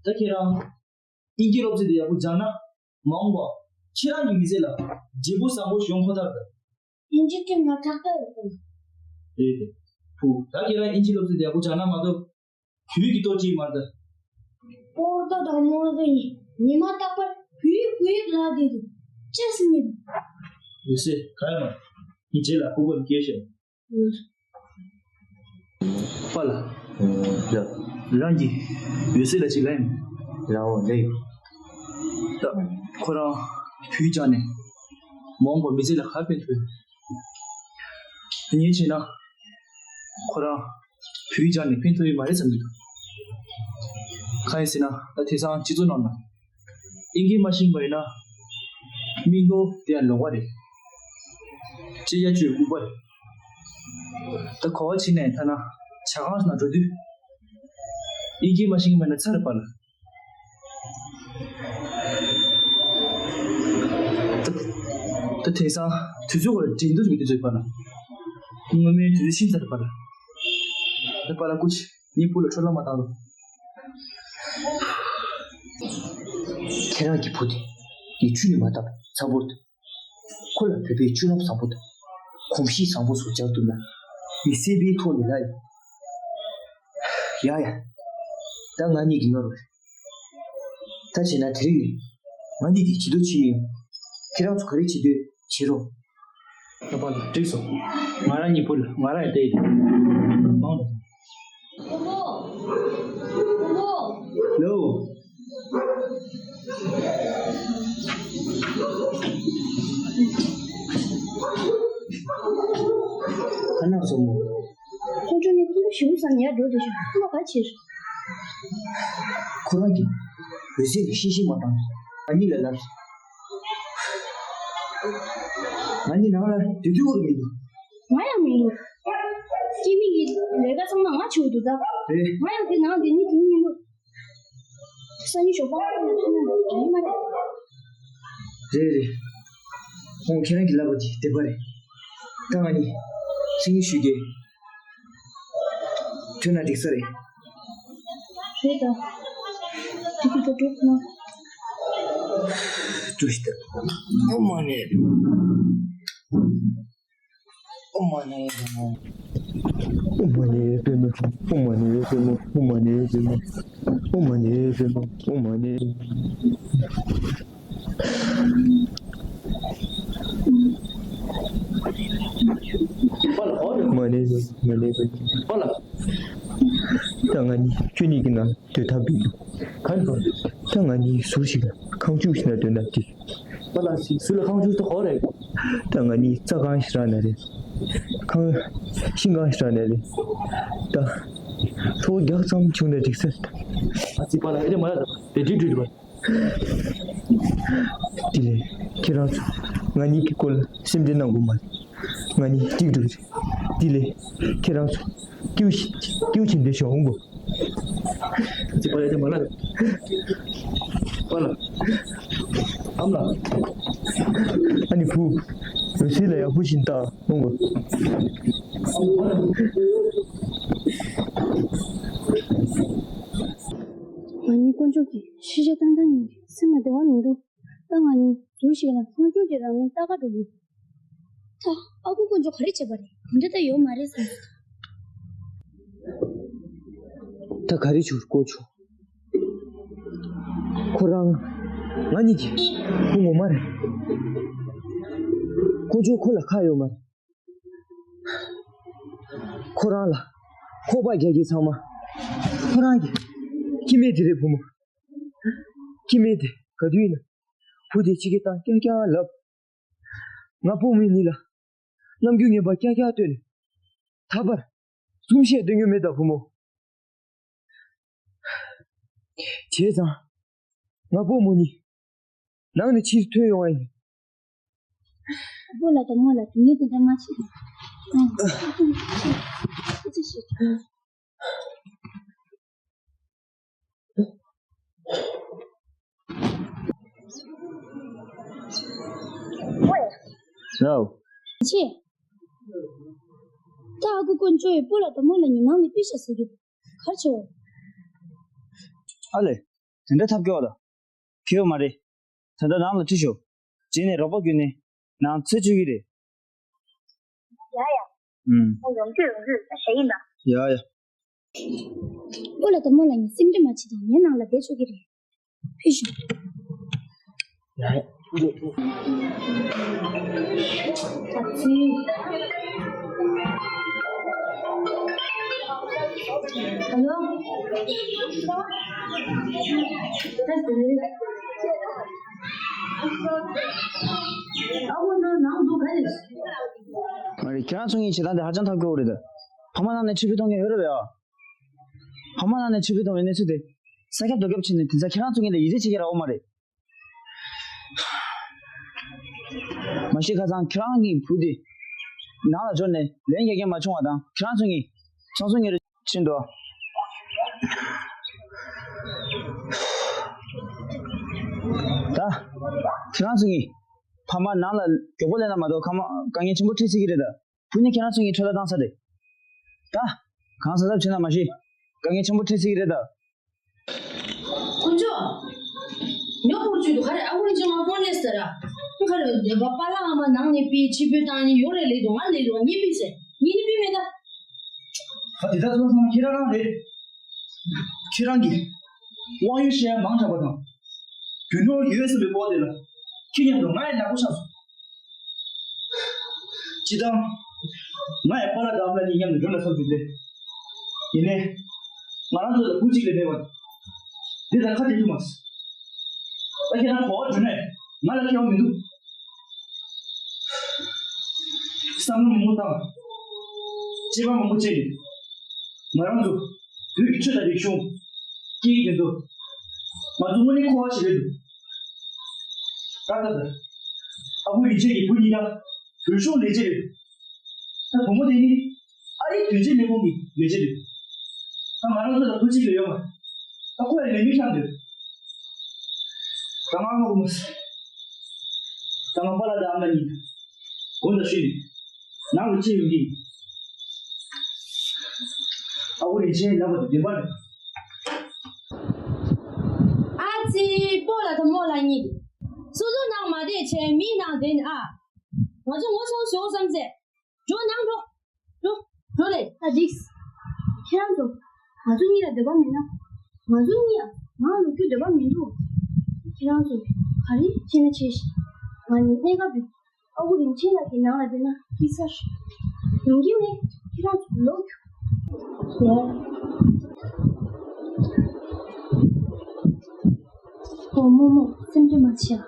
ད་ཁྱེད་རང་། དབྱིན་ཇིའི་སློབ་ཚན་དེ་ཡག་པོ་སྦྱངས་ན། མ་འོངས་པ་ཁྱེད་རང་གི་མི་ཚེ་ལ་བརྗེ་པོ་བཟང་པོ་ཡོང་ཁོ་ཐག་རེད། དབྱིན་ཇི་སྐད་ང་ཏག་ཏག་ཡོད་དམ། རེད་རེད། བུ། ད་ཁྱེད་རང་དབྱིན་ཇིའི་སློབ་ཚན་དེ་ཡག་པོ་སྦྱངས་ན་མ་གཏོགས། བོད་ཀྱི་གཏོར་བཅིག་མ་རེད་ད། ཨོ་ཏོ་དང་མོ་ཏོ་ཡིན། ཉི་མ་རྟག་པར་བོད་ཡིག་བོད་ཡིག་ལབ་བསྡད་འདུག་ཅི་ཟེར་ནི་རེད། ཡོད་ཟེར་ག་ཡོད་མ། ངས་རྗེས་ལ་ཕུ་བོར་སྐད་བཤད། པཱ་ལགས། ཡ། རང་གིས་ཡོད་ཟེར་ལ་ཅིག་ལབ་ཡིན། རང་འོ་ལེ། ད་ཁོ་རང་བོད་ཡིག་སྦྱངས་ནས་མ་འོངས་པ་མི་ཚེ་ལ་ག་ཕན་ཐོགས་ཡོད། ངས་བྱས་ན་ཁོ་རང་བོད་ཡིག་སྦྱངས་ནས་ཕན་ཐོགས་ཡོད་མ་རེད་བསམ་གྱི་འདུག་གང་ཡིན་ཟེར་ན་ད་དེང་སང་སྤྱི་ཚོགས་ནང་ལ་དབྱིན་སྐད་མ་ཤེས་པ་ཡིན་ན་མིག་རྣོ་དེ་ཡང་ལོག་པ་རེད། ཅེས་ཡ་བཅོས་ལྐུགས་པ་རེད། ད་ག་བ་ཕྱིན་ནས་ཐ་ན་ཇ་ཁང་ནང་འགྲོ་དུས་དབྱིན་སྐད་མ་ཤེས་པ་ཡིན་ན་ཚར་རེད་པཱ་ལགས། ད་དེང་སང་དུས་ཚོད་ཁོ་ལ་འགྲན་བསྡུར་གྱི་དུས་ཚོད་པཱ་ལགས། སྔོན་མའི་དུས་ཚོད་ཕྱིན་ཚར་རེད་པཱ་ལགས། ད་པཱ་ལགས་སྐུ་མཁྱེན། ངའི་བུ་ལ་འཕྲོ་བརླག་མ་བཏང་རོགས། ཁྱེད་རང་གི་བུ་དེ་ངས་ཁྱོན་ནས་མ་བལྟས་པ་ཚ་པོ་འདུག་ཁོ་ལ་བོད་པའི་སྤྱོད་ལམ་བཟང་པོ་དང་གོམས་གཤིས་བཟང་པོ་སོགས་སྦྱར་ཐུབ་ན་མི་སེར་པོའི་ཐོག་ནས་ལ་ཡ། ཡ་ཡ། ད་ང་གཉིས་ཀྱི་ནོར་བ་རེད། ད་བྱས་ན་དེ་རིང་ནས་ང་གཉིས་ཀྱིས་བྱེད་འདོད་བྱེད་མི་ཡོང་། ཁྱེད་རང་ཚོ་ག་རེ་བྱེད་འདོད་བྱེད་རོགས། ད་པཱ་ལགས་འགྲིག་སོང་། ང་རང་གཉིས་བུ་ལ་ང་རང་ཡང་བལྟས་ཡོད། མང་རེད། བུ་མོ། བུ་མོ། ལོ། ཁ་ནག་སོང་མོ། ཁོང་ཚོ་ནི་ཁོང་ཚོ་ཞེ་པོ་ཟ་ནས་ཡར་འགྲོ་འདུག་ཤག་ཁོ་ལ་ག་བྱེད། ཁོ་རང་གིས་འོད་ཟེར་ལ་ཤིང་ཤིང་མ་བཏང་། ང་གཉིས་ལ་ལབ། ང་གཉིས་ནང་ལ་སྡོད་རྒྱུ་ཁོ་མི་འདུག་ང་ཡང་མི་འདུག་སྐྱེ་དམན་གྱི་ལས་ཀ་ཚང་མ་ང་བྱེད་དགོས་འདུག་ད། རེད། ང་ཡང་དེ་ནང་སྡོད་ནི་དེ་མི་འདུག་སང་ཉིན་ཞོགས་པ་ཁོང་ལ་ཐུག་ན་འགྲིག་གི་མ་རེད། རེད་རེད། ཁོང་ཁྱེད་རང་གིས་ལབ་པ་དེ་བདེན་པ་རེད། ད་ང་གཉིས་སང་ཉིན་ཞུས་ཀྱི། ཐོན་ན་འགྲིག་ས་རེད། རེད་ད། འགྲིག་གི་འདུག་འགྲོ་ན། ཅུ་ཤི་ཏ། ཨོ་མ་ནི། ཨོ་མ་ནི། ཨོ་མ་ནི་པདྨ། ཨོ་མ་ནི་པདྨ། ཨོ་མ་ནི་པདྨ། ཨོ་མ་ནི་པདྨ། ཨོ་མ་ནི། མ་ནི་མ་ནི། ད་ང་གཉིས་ཁྱོད་གཉིས་ཀྱི་ནང་སྡོད་ཐབས་མི་འདུག་ག་རེ་དང་། ད་ང་གཉིས་ཟུར་ཞིག་ལ་ཁང་ཆུང་ཞིག་ན་སྡོད་ན་འགྲིག་པཱ་ལགས། ཟུར་ལ་ཁང་ཆུང་ཞིག་ད་ག་རེ་རེད། ད་ང་གཉིས་རྩྭ་ཁང་ཞིག་རག་ན་རེད། ཁང་ཤིང་ཁང་ཞིག་རག་ན་རེད། ད་གྲོད་ཁོག་རྒྱགས་ཙམ་བྱུང་ན་འགྲིག་ས་རེད། ཨ་ཙི་པཱ་ལགས་ཨེ་རེད་མ་རེད། དེ་འགྲིག་འགྲིག་རེད་པ། དེ་ལས་ཁྱེད་རང་ཚོ་ང་གཉིས་ཀྱི་སྐོར་ལ་སེམས་ཁྲལ་གནང་དགོས་མ་རེད། ང་གཉིས་གཅིག་སྒྲིལ་རེད། དེ་ལས་ཁྱེད་རང་ཚོ་སྐྱིད་པོ་ཞིག་སྐྱིད་པོ་བྱེད་འདོད་ཤོག་འོང་གོ། ཅི་པཱ་ལགས་དེ་མ་ལགས། པཱ་ལགས། ཨ་མ་ལགས། ཨ་ནི་བུ། འོད་ཟེར་ལ་ཡག་པོ་ཞིག་བལྟ་འོང་གོ། ང་གཉིས་དཀོན་མཆོག་གིས་ཤི་ཤི་ཐང་ཐང་ཡིན། སེམས་ལ་བདེ་བ་མི་འདུག་ད་ང་གཉིས་ཟུར་ཞིག་ལ་ཁང་ཆུང་ཅིག་རག་ན་ལྟ་ག་འགྲོ་དགོས། ད་ཨ་ཁུ་དཀོན་མཆོག་ག་རེ་བྱས་པ་རེད། དེ་འདྲ་ད་ཡོད་མ་རེད་བསམ། ད་ག་རེ་བྱུང་དཀོན་མཆོག་ཁོ་རང་ང་གཉིས་ཀྱི་བུ་ངོ་མ་རེད། དཀོན་མཆོག་ཁོ་ལ་ཁག་ཡོད་མ་རེད། ཁོ་རང་ལ་ཁོག་པ་རྒྱག་རྒྱུ་ཚང་མ་ཁོ་རང་གི་སྐྱེ་དམན་དེ་རེད་བུ་མོ། སྐྱེ་དམན་དེ་ག་དུས་ཡིན་ན་བུ་དེ་ཕྱི་རྒྱལ་བཏང་རྐྱང་རྐྱང་ལབ། ང་ཕོ་མོ་གཉིས་ལ་རྣམ་འགྱུར་ངན་པ་རྐྱང་རྐྱང་སྟོན་ནས་ད་བར་འཛུམ་བཤད་སྟོན་རྒྱུ་མེད་ད་བུ་མོ། བྱས་ཙང་ང་ཕོ་མོ་གཉིས་ནང་ནས་ཕྱིར་ཐོན་ཡོང་བ་ཡིན། བུ་ལ་དང་མོ་ལ་དུ་ནི་དེ་འདྲ་མ་བྱེད། ཨ་ཙི་ཞིག་ཝེ། ལའོ། ཆེ། ད་ཨ་ཁུ་དཀོན་མཆོག་གིས་སྤོ་ལགས་དང་རྨོ་ལགས་གཉིས་ནང་ནས་ཕུད་ཤོག་ཟེར་གྱི་འདུག་ག་རེ་བྱེད་འོ། ཨ་ལས། དེ་འདྲ་ཐབས་སྐྱོ་བ་དང་། ཕུད་ཡོད་མ་རེད། ད་ལྟ་ནང་ལ་ཁྲིད་ཤོག་རྗེས་ནས་རོགས་པ་བརྒྱུད་ནས་ནང་འཚོལ་བཅུག་གི་རེད། ཡ་ཡ། ཨུམ། ཡོང་རྒྱུ་ཡོང་རྒྱུ་ད་ཞེ་ཡིན་ད། ཡ་ཡ། སྤོ་ལགས་དང་རྨོ་ལགས་གཉིས་སེམས་ཁྲལ་མ་བྱེད་དང་། ངའི་ནང་ལ་བསྡད་ཆོག་གི་རེད། ཕུད་ཤོག་ད་ཚིག་ཧ་ལོ། ད་ཚིག་ཨ་ཁུ་ནང་ནང་འདུག་ག་རེ། མ་རེད། ཁྱེད་རང་ཚོ་གཉིས་བྱེད་སྟངས་དེ་ཧ་ཅང་ཐབས་སྐྱོ་བོ་རེད་ད། ཕ་མ་ནང་ནས་ཁྲིད་ཕུད་གཏོང་མཁན་ཡོད་རེད་པས་ཨ། ཕ་མ་ནང་ནས་ཁྲིད་ཕུད་གཏོང་བའི་གནས་ཚུལ་དེ། ས་ཁྱབ་རྡོ་ཁྱབ་བྱས་ནས་དེང་སང་ཁྱེད་རང་ཚོ་གཉིས་ལ་ཡིད་ཆེས་བྱེད་མཁན་རག་ཡོད་མ་རེད། མ་གཞི་ཁ་སང་ཁྱེད་རང་གི་བུ་དེ་ནང་ལ་འབྱོར་ནས་ལན་རྒྱག་མཁན་མ་བྱུང་བ་དང་། ཁྱེད་རང་ཚོ་གཉིས་ཚོང་ཟོག་གཉེར་ཕྱིན་འདུག་ད་ཁྱེད་རང་ཚོ་གཉིས་ཕ་མ་ནང་ལ་མགྱོགས་པོ་སླེབས་ན་མ་གཏོགས་ཁ་མ་དཀའ་ངལ་ཆེན་པོ་འཕྲད་སྲིད་ཀྱི་རེད་ད། བུ་ནི་ཁྱེད་རང་ཚོ་གཉིས་འཕྲོད་བརླག་བཏང་ས་རེད། ད་གང་ཟག་ཟབ་བྱེད་ན་མ་གཞི་དཀའ་ངལ་ཆེན་པོ་འཕྲད་སྲིད་ཀྱི་རེད་ད། དཀོན་མཆོག་ཉོ་པོ་བཅུག་འདུག་ག་རེ། ཨ་ཁུ་རིན་ཆེན་ང་ཕོན་སླེབས་ཟེར་ར། ག་རེ་ཡོད་པ། པཱ་ལགས་ཨ་མ་ནང་ནས་ཕུད་ཕྱི་ཕུད་བཏང་ནི་ཡོང་རེ་ལེ་འདུག་ང་ལེ་འདུག་ངས་ཕུད་ཟེར། ངས་ནི་ཕུད་མེད་ད། ད་དེ་དག་ཚོ་ཚང་མ་ཁྱེད་རང་རང་རེད། ཁྱེད་རང་གིས་དབང་ཡོད་བཤད་ཡ་མང་དྲགས་པ་དང་། རྒྱུ་ནོར་ཡོད་ཟེར་བའི་སྐོར་དེ་ལ་ཁྱེད་མཉམ་དུ་ང་ཡི་ནག་པོ་ཆགས་སོང་། སྤྱིར་བཏང་། ང་ཡང་པཱ་ལགས་དང་ཨ་མ་ལགས་གཉིས་མཉམ་དུ་འགྲོ་ན་བསམ་བྱུང་སྟེ། ཡིན་ནའི། ང་རང་ཚོ་ལ་བུ་གཅིག་ལས་མེད་པ། འདི་ལ་ཁ་གཏད་ཐུབ་མ་སོང་། ད་ཁྱེད་རང་གོ་བ་བྱུང་ནས་ང་ལ་ཁེ་བ་མི་འདུག་བསམ་བློ་མང་པོ་བཏང་། དཔྱད་པ་མང་པོ་བྱས་ནས། ང་རང་ཚོ་བོད་ཀྱི་ཆོས་དང་རིག་གཞུང་། སྐད་ཡིག་དེ་ཚོ། ང་ཚོ་དངོས་གནས་མཁོ་བ་ཞིག་རེད་འདུག་ད་ལྟ་ད། ཨ་ཁུ་རིན་ཆེན་གྱི་བུ་གཉིས་ཀ་བོད་གཞུང་ལས་བྱེད་རེད། ད་བུ་མོ་དེ་ནི་ཨ་རིའི་དོན་གཅོད་ལས་ཁུངས་ཀྱི་ལས་བྱེད་རེད། ད་ང་རང་ཚོ་ལ་བུ་གཅིག་ལས་ཡོད་མ་རེད། ད་ཁོ་ཡང་ལས་མི་ཤང་རེད། ད་ང་ངོ་མ་ཟ། ད་ང་པཱ་ལགས་དང་ཨ་མ་གཉིས་དགོངས་དག་ཞུས་ནས་ནང་ལ་ཕྱིན་ཡོང་གི་ཡིན། ཨ་ཁུ་རིན་ཆེན་ལབ་པ་དེ་བདེན་པ་རེད། ཨ་ཙི། སྤོ་ལགས་དང་རྨོ་ལགས་གཉིས། སོ་སོ་ནང་མ་བསྡད་བྱས་མིའི་ནང་བསྡད་ནས་ཨ། ང་ཚོ་ངོ་ཚ་བཟོ་བསམ་ཚེ། འགྲོ་ནང་འགྲོ། འགྲོ། འགྲོ་རེད། ད་འགྲིགས། ཁྱེད་རང་ཚོ། ང་ཚོ་གཉིས་ལ་འདོད་པ་མེད་ན། ང་ཚོ་གཉིས་ལ་ནང་ལོག་རྒྱུ་འདོད་པ་མི་འདུག་ཁྱེད་རང་ཚོ་ག་རེ་བྱེད་ན་བྱེད་ཤིག་ང་གཉིས་གནས་སྐབས་ཨ་ཁུ་རིན་ཆེན་ལགས་ཀྱི་ནང་ལ་བསྡད་ན་སྐྱིད་ཚར། ཡོང་གི་མེད། ཁྱེད་རང་ཚོ་ལོག་རྒྱུ། ཡ། ཨོ་མོ་མོ། སེམས་ཁྲལ་མ་བྱེད་ཨ།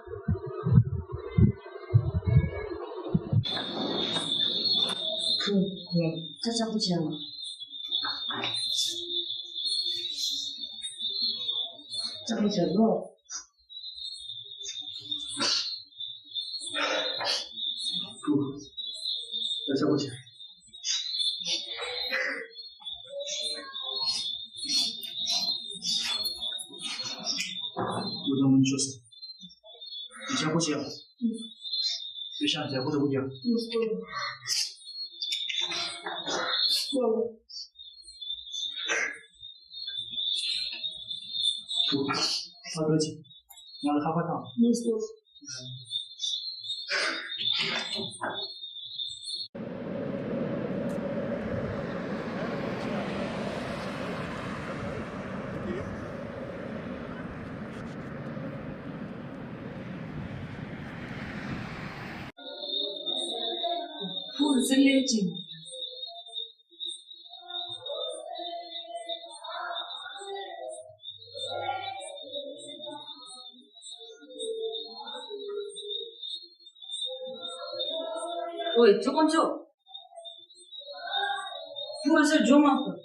བུ། ངས་ད་ལྕགས་པོ་བྱས་ཨ། ལྕགས་པོ་བྱས་ལོ། བུ། ད་ལྕགས་པོ་བྱས། བུ་དང་མི་ཆོག་ས། ལྕགས་པོ་བྱས། བུ་ཤ་ལྕགས་པོ་ལྟ་བུ་རྒྱག་ཁ་ཁ་ཅིག་ང་ལ་ཁ་པར་བཏང་། ཁོ་ཟི་ལེ་ཅིང་། ཨོའི་ཚོ་དཀོན་མཆོག་ཁོ་ང་ཚོར་འགྲོ་མ་ཐུབ།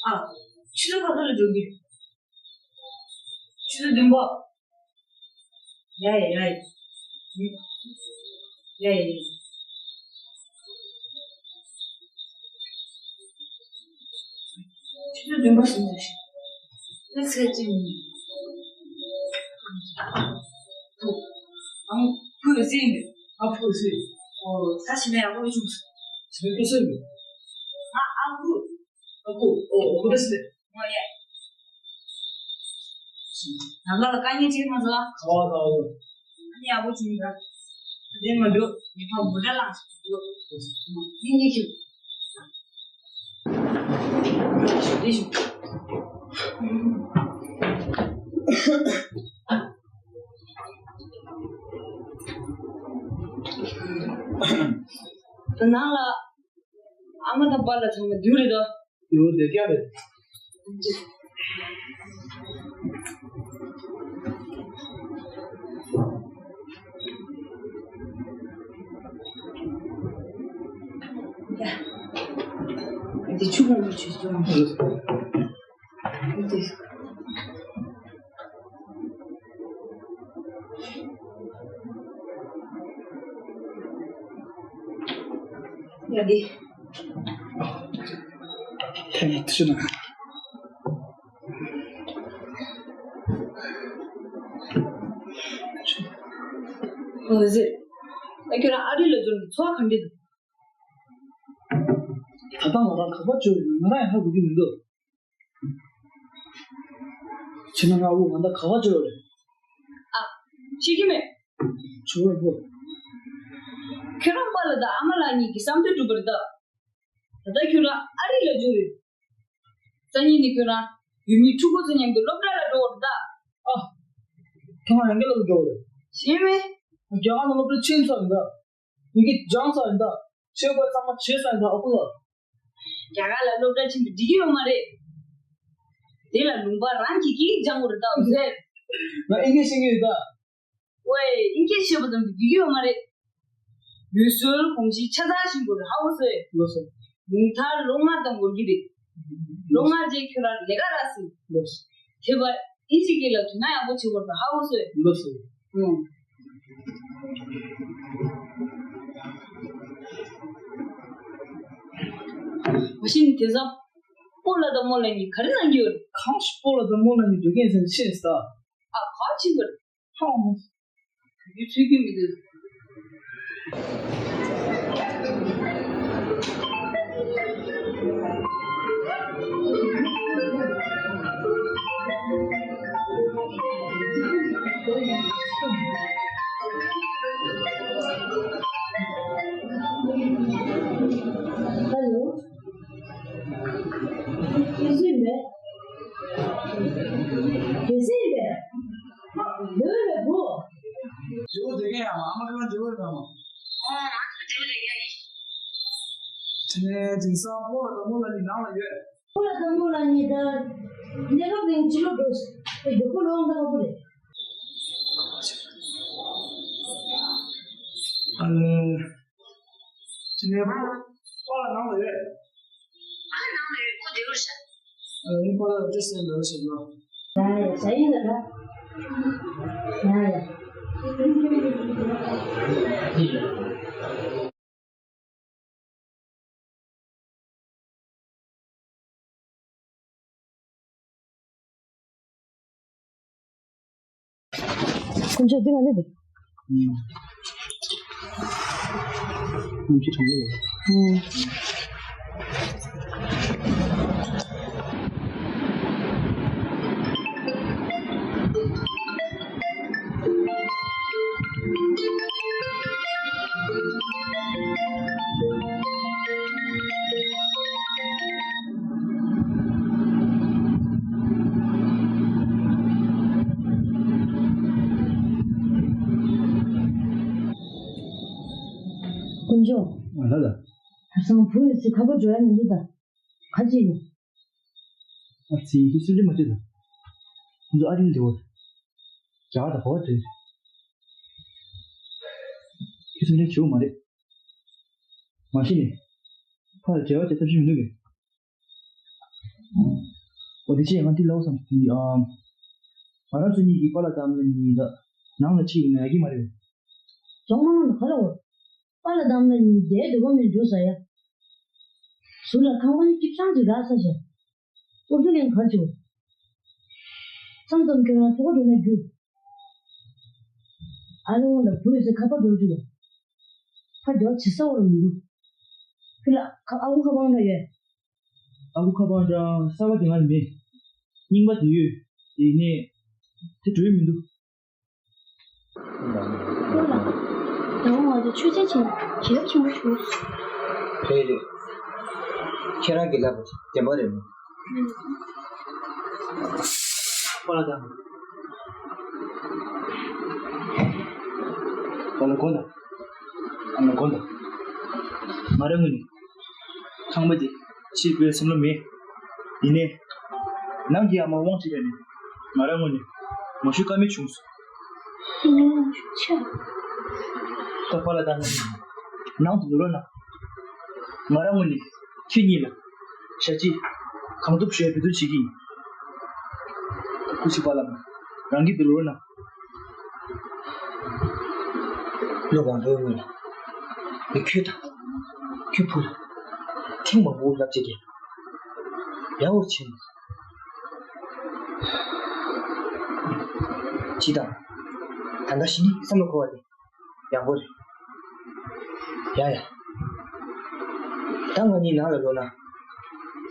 ཨ། ཆུ་ཚོད་ག་ཚོད་ལ་འགྲོ་གི། ཆུ་ཚོད་བདུན་པ། ཡ་ཡ་ཡ་ཡ། ཡ་ཡ་ཡ། ཆུ་ཚོད་བདུན་པ་ཟིན་ཟིན། ད་ཚེ་གཅིག་ནི། ཕུ། ཨང་། ཕུ་ཟིན། ཨ་ཕུ་ཟིན། ཨོ། ས་ཞིམ་ཡག་པོ་བྱུང་སོང་། ཚེ་སྐུ་སྲས་མེད། ཨ་ཨ་ཁུ། ཨ་ཁུ། ཨོ་ཨོ་ཁུ་རེད་ཟེར། ཨོ་ཡ། ད་ལ་ལ་དཀའ་ངལ་ཅིག་མ་བཟོ། ག་བ་ག་བ། ཨ་ནི་ཡག་པོ་བྱུང་ད། དེ་མ་འགྲོ། མི་ཕམ་བུ་ད་ལ། ཡིན་ཡིན་ཤི། དེ་ནང་ལ་ཨ་མ་དང་པཱ་ལགས་ཚང་མ་འདུག་རེད་དོ། ཡོད་དེ་སྐྱ་རེད། འདི་ཆུ་མོ་མོ་ཆུ་སོང་། འདི། ཡ་འདི། ཐེངས་ཤིག་ན། འོ་ཟེར། ཨ་ཁྱོད་རང་ཨ་རི་ལ་འབྱོར་ནས་འཚོ་བ་ག་འདྲ་འདུག་ད་ལྟ་ང་རང་ག་པར་འབྱོར་ཡོད་ང་རང་ཡང་ཧ་གོ་གི་མི་འདུག་ཕྱི་ནང་ང་བོ་ང་ད་ག་པར་འབྱོར་རེད། ཨ། ཤེས་ཀྱི་མེད། ཆུ་བོ་བོ། ཁྱོད་རང་པཱ་ལགས་དང་ཨ་མ་ལགས་གཉིས་ཀྱི་བསམ་འདུན་གྲུབ་པ་རེད་ད། ད་ལྟ་ཁྱོད་རང་ཨ་རི་ལ་འབྱོར་ཡོད། སང་ཉིན་ནས་ཁྱོད་རང་ཡུལ་མི་ཕྲུ་གུ་ཚོ་མཉམ་དུ་སློབ་གྲྭ་ལ་འགྲོ་བར་གདའ། ཨ། ཐོག་མར་རང་གི་སློབ་གྲྭ་འགྲོ་རེད། ཤེས་མེད། རྒྱ་གར་ནང་སློབ་གྲྭ་ཕྱིན་ཚར་ཡིན་ད། ཡི་གེ་སྦྱངས་ཚར་ཡིན་ད། ཤེས་དགོས་ཚང་མ་བྱས་ཚར་ཡིན་ད་ཨ་ཁུ་ལགས། རྒྱ་གར་ལ་སློབ་གྲྭ་ཕྱིན་པ་འགྲིག་གི་ཡོད་མ་རེད། དེ་ལ་ལུང་པ་རང་གིས་ཀྱིས་སྦྱང་དགོས་རེད་ད་འོ་ཟེར། ང་ཨིན་སྐད་ཤེས་ཀྱི་ཡོད་ད། ཝེ། ཨིན་སྐད་ཤེས་པ་ཙམ་གྱིས་འགྲིག་གི་ཡོད་མ་རེད། ཡུལ་སྲོལ་གོམས་གཤིས་ཆ་ཚང་ཤེས་དགོས་རེད་ཧ་གོ་སོང་། ལགས་སོ། ཉུང་མཐར་ལོ་ལྔ་ཙམ་འགོར་གྱི་རེད། ལོ་ལྔ་རྗེས་ཁྱོད་རང་ལས་ཀ་རག་སྲིད། ལགས་སོ། དེ་བར་ཨིན་ཇི་སྐད་ལ་དོ་སྣང་ཡག་པོ་བྱེད་དགོས་རེད་ཧ་གོ་སོང་། ལགས་སོ། ཨང་། མ་གཞི་ནས་དེང་སང་སྤོ་ལགས་དང་རྨོ་ལགས་གཉིས་ག་རེ་གནང་གི་ཡོད་རེད། གང་ཞིག་སྤོ་ལགས་དང་རྨོ་ལགས་གཉིས་འགྲོ་མཁན་ཟེར་ནས་ཤེས་ས། ཨ་ག་ཕྱིན་པ་རེད། ཧ་མ། གུ་ཚུལ་གྱི་མི་འདུག་ཧ་ལོ། དེ་སུ་ཡིན་པས། དེ་སུ་ཡིན་པས། འདོད་པའི་བུ། འབྲས་བུ་དེ་གས་ཡང་ཨ་མ་གང་འབྲས་བུ་རེད་ཨ་མ། ཨོ་ང་ཚོ་འབྲས་བུ་དེ་གས་ཡིན། དེ་ནས་དེང་སང་སྤོ་ལགས་དང་རྨོ་ལགས་གཉིས་ནང་ལ་ཡོད། སྤོ་ལགས་དང་རྨོ་ལགས་གཉིས་ད་གནས་སྐབས་རིང་ཕྱི་ལོགས་འགྲོ་ཞིག་དེ་རྒྱུག་པ་ལོང་དང་པོ་རེད། ཨ་ལེ། དེ་ནས་སྤོ་ལགས་ནང་ལ་ཡོད། ཨ་ནང་ལ་ཡོད་ཁོ་བདེ་པོར་བཞག་ཨ་ནི་སྤོ་ལགས་ལ་བཀྲ་ཤིས་བདེ་ལེགས་ཞུ་གི་ཡོད། ཡ་ཡ་ཞ་ཡིན་ལ་ད། ཡ་ཡ། དཀོན་མཆོག་འདི་ག་ནས་འདུག་ཨུམ། ཨུམ། ཅི་དྲང་པོ་ཡོད། ཨུམ། དཀོན་མཆོག་ཨ་ལ་ལ། ཁ་སང་བུ་ཡོད་ཚེ་ཁ་པར་འགྲོ་ཡ་མི་འདུག་ད། ག་ཅི་ཡིན། ཨ་ཙི་ཁྱི་སུན་འདྲི་མ་བྱེད་ད། ཁོ་ཚོ་ཨ་རིར་འདྲི་བ། རྒྱ་གར་དང་ག་བ་འདྲི། ཁྱི་སུན་འདྲི་བྱེད་མ་རེད། མ་གཞི་ནས། ཕར་འབྲེལ་བ་བྱེད་ཐབས་ཤེས་མི་འདུག་གས། འོ་དེ་བྱས་ང་འདི་ལབ་བསམ་གི་ཨ། ང་རང་ཚོ་གཉིས་ཀྱི་པཱ་ལགས་དང་ཨ་མ་ལགས་གཉིས་ད་ནང་ལ་ཁྲིད་ཡོང་ན་ཡག་གི་མ་རེད། རྫོང་མང་ལ་ག་ལ་འོ། པཱ་ལགས་དང་ཨ་མ་ལགས་གཉིས་བསྡད་འདུག་ག་མི་འགྲོ་ཟ་ཡ། ཟུར་ལ་ཁང་པ་ནི་སྐྱིད་ཐང་ཅིག་རག་ས་ཤག་སློབ་གྲྭ་ལས་གར་བྱོས། མཚམས་མཚམས་ཁྱོད་རང་ཚོགས་པ་འགྲོ་ན་རྒྱུགས། ཨ་རོང་ལ་བུ་ཡོད་ཚེ་ཁ་པར་འགྲོ་རྒྱུ་ལ། ཕ་རྒྱ་བ་ཇི་ས་འོ་ར་མི་འདུག་ལ་ཁ་ཨ་ཁུ་ཁ་པང་འདྲ་ཡས། ཨ་ཁུ་ཁ་པང་འདྲ་གསར་པ་དེ་ང་ལ་མེད། རྙིང་པ་དེ་ཡོད། དེ་ནས་དེ་འགྲོ་ཡི་མི་འདུག་ཁོ་ལ་ད་འོང་བ་དེ་ཆོས་ཅན་ཆེན་རྒྱལ་ཁབ་ཆེན་པོ་བྱུང་། རེད་རེད། ཁྱེད་རང་གིས་ལབ་པ་བདེན་པ་རེད་མོ། ཁོ་ལ་ད། ཁོ་ལ་གོ་ད། ཨ་མ་གོ་ད། ང་རང་ངོས་ནས། ཁང་པ་དེ་ཕྱིར་སྤོའི་བསམ་བློ་མེད། ཡིན་ནའི། ནང་གི་ཨ་མ་དབང་ཁྲིད་པས་ནི། ང་རང་ངོས་ནས་མ་ཞུ་ཀ་མེད་བྱུང་སོང་། ད་པཱ་ལགས་ད་ནང་དུ་ལོག་རོགས་གནང་། ང་རང་ངོས་ནས་ཁྱེད་གཉིས་ལ་ཞག་གཅིག་གང་ཐུབ་ཞུ་ཡ་འབད་བརྩོན་བྱེད་ཀྱི་ཡིན། སྐུ་མཁྱེན་པཱ་ལགས། རང་གིས་འདི་ལོག་རོགས་གནང་། བློ་དགའ་པོའི་ངོས་ནས་ཁྱོད་དང་། ཁྱོད་བུ་ལ་ཐེངས་མང་པོ་ལབ་བྱས་ཏེ་ཡག་པོ་བྱས་ནས། ཅི་དང་། ད་ལྟ་ཞི་ནི་བསམ་བློ་འཁོར་བ་དེ་ཡག་པོ་རེད། ཡ་ཡ། ད་ང་གཉིས་ནང་ལ་ལོག་ན།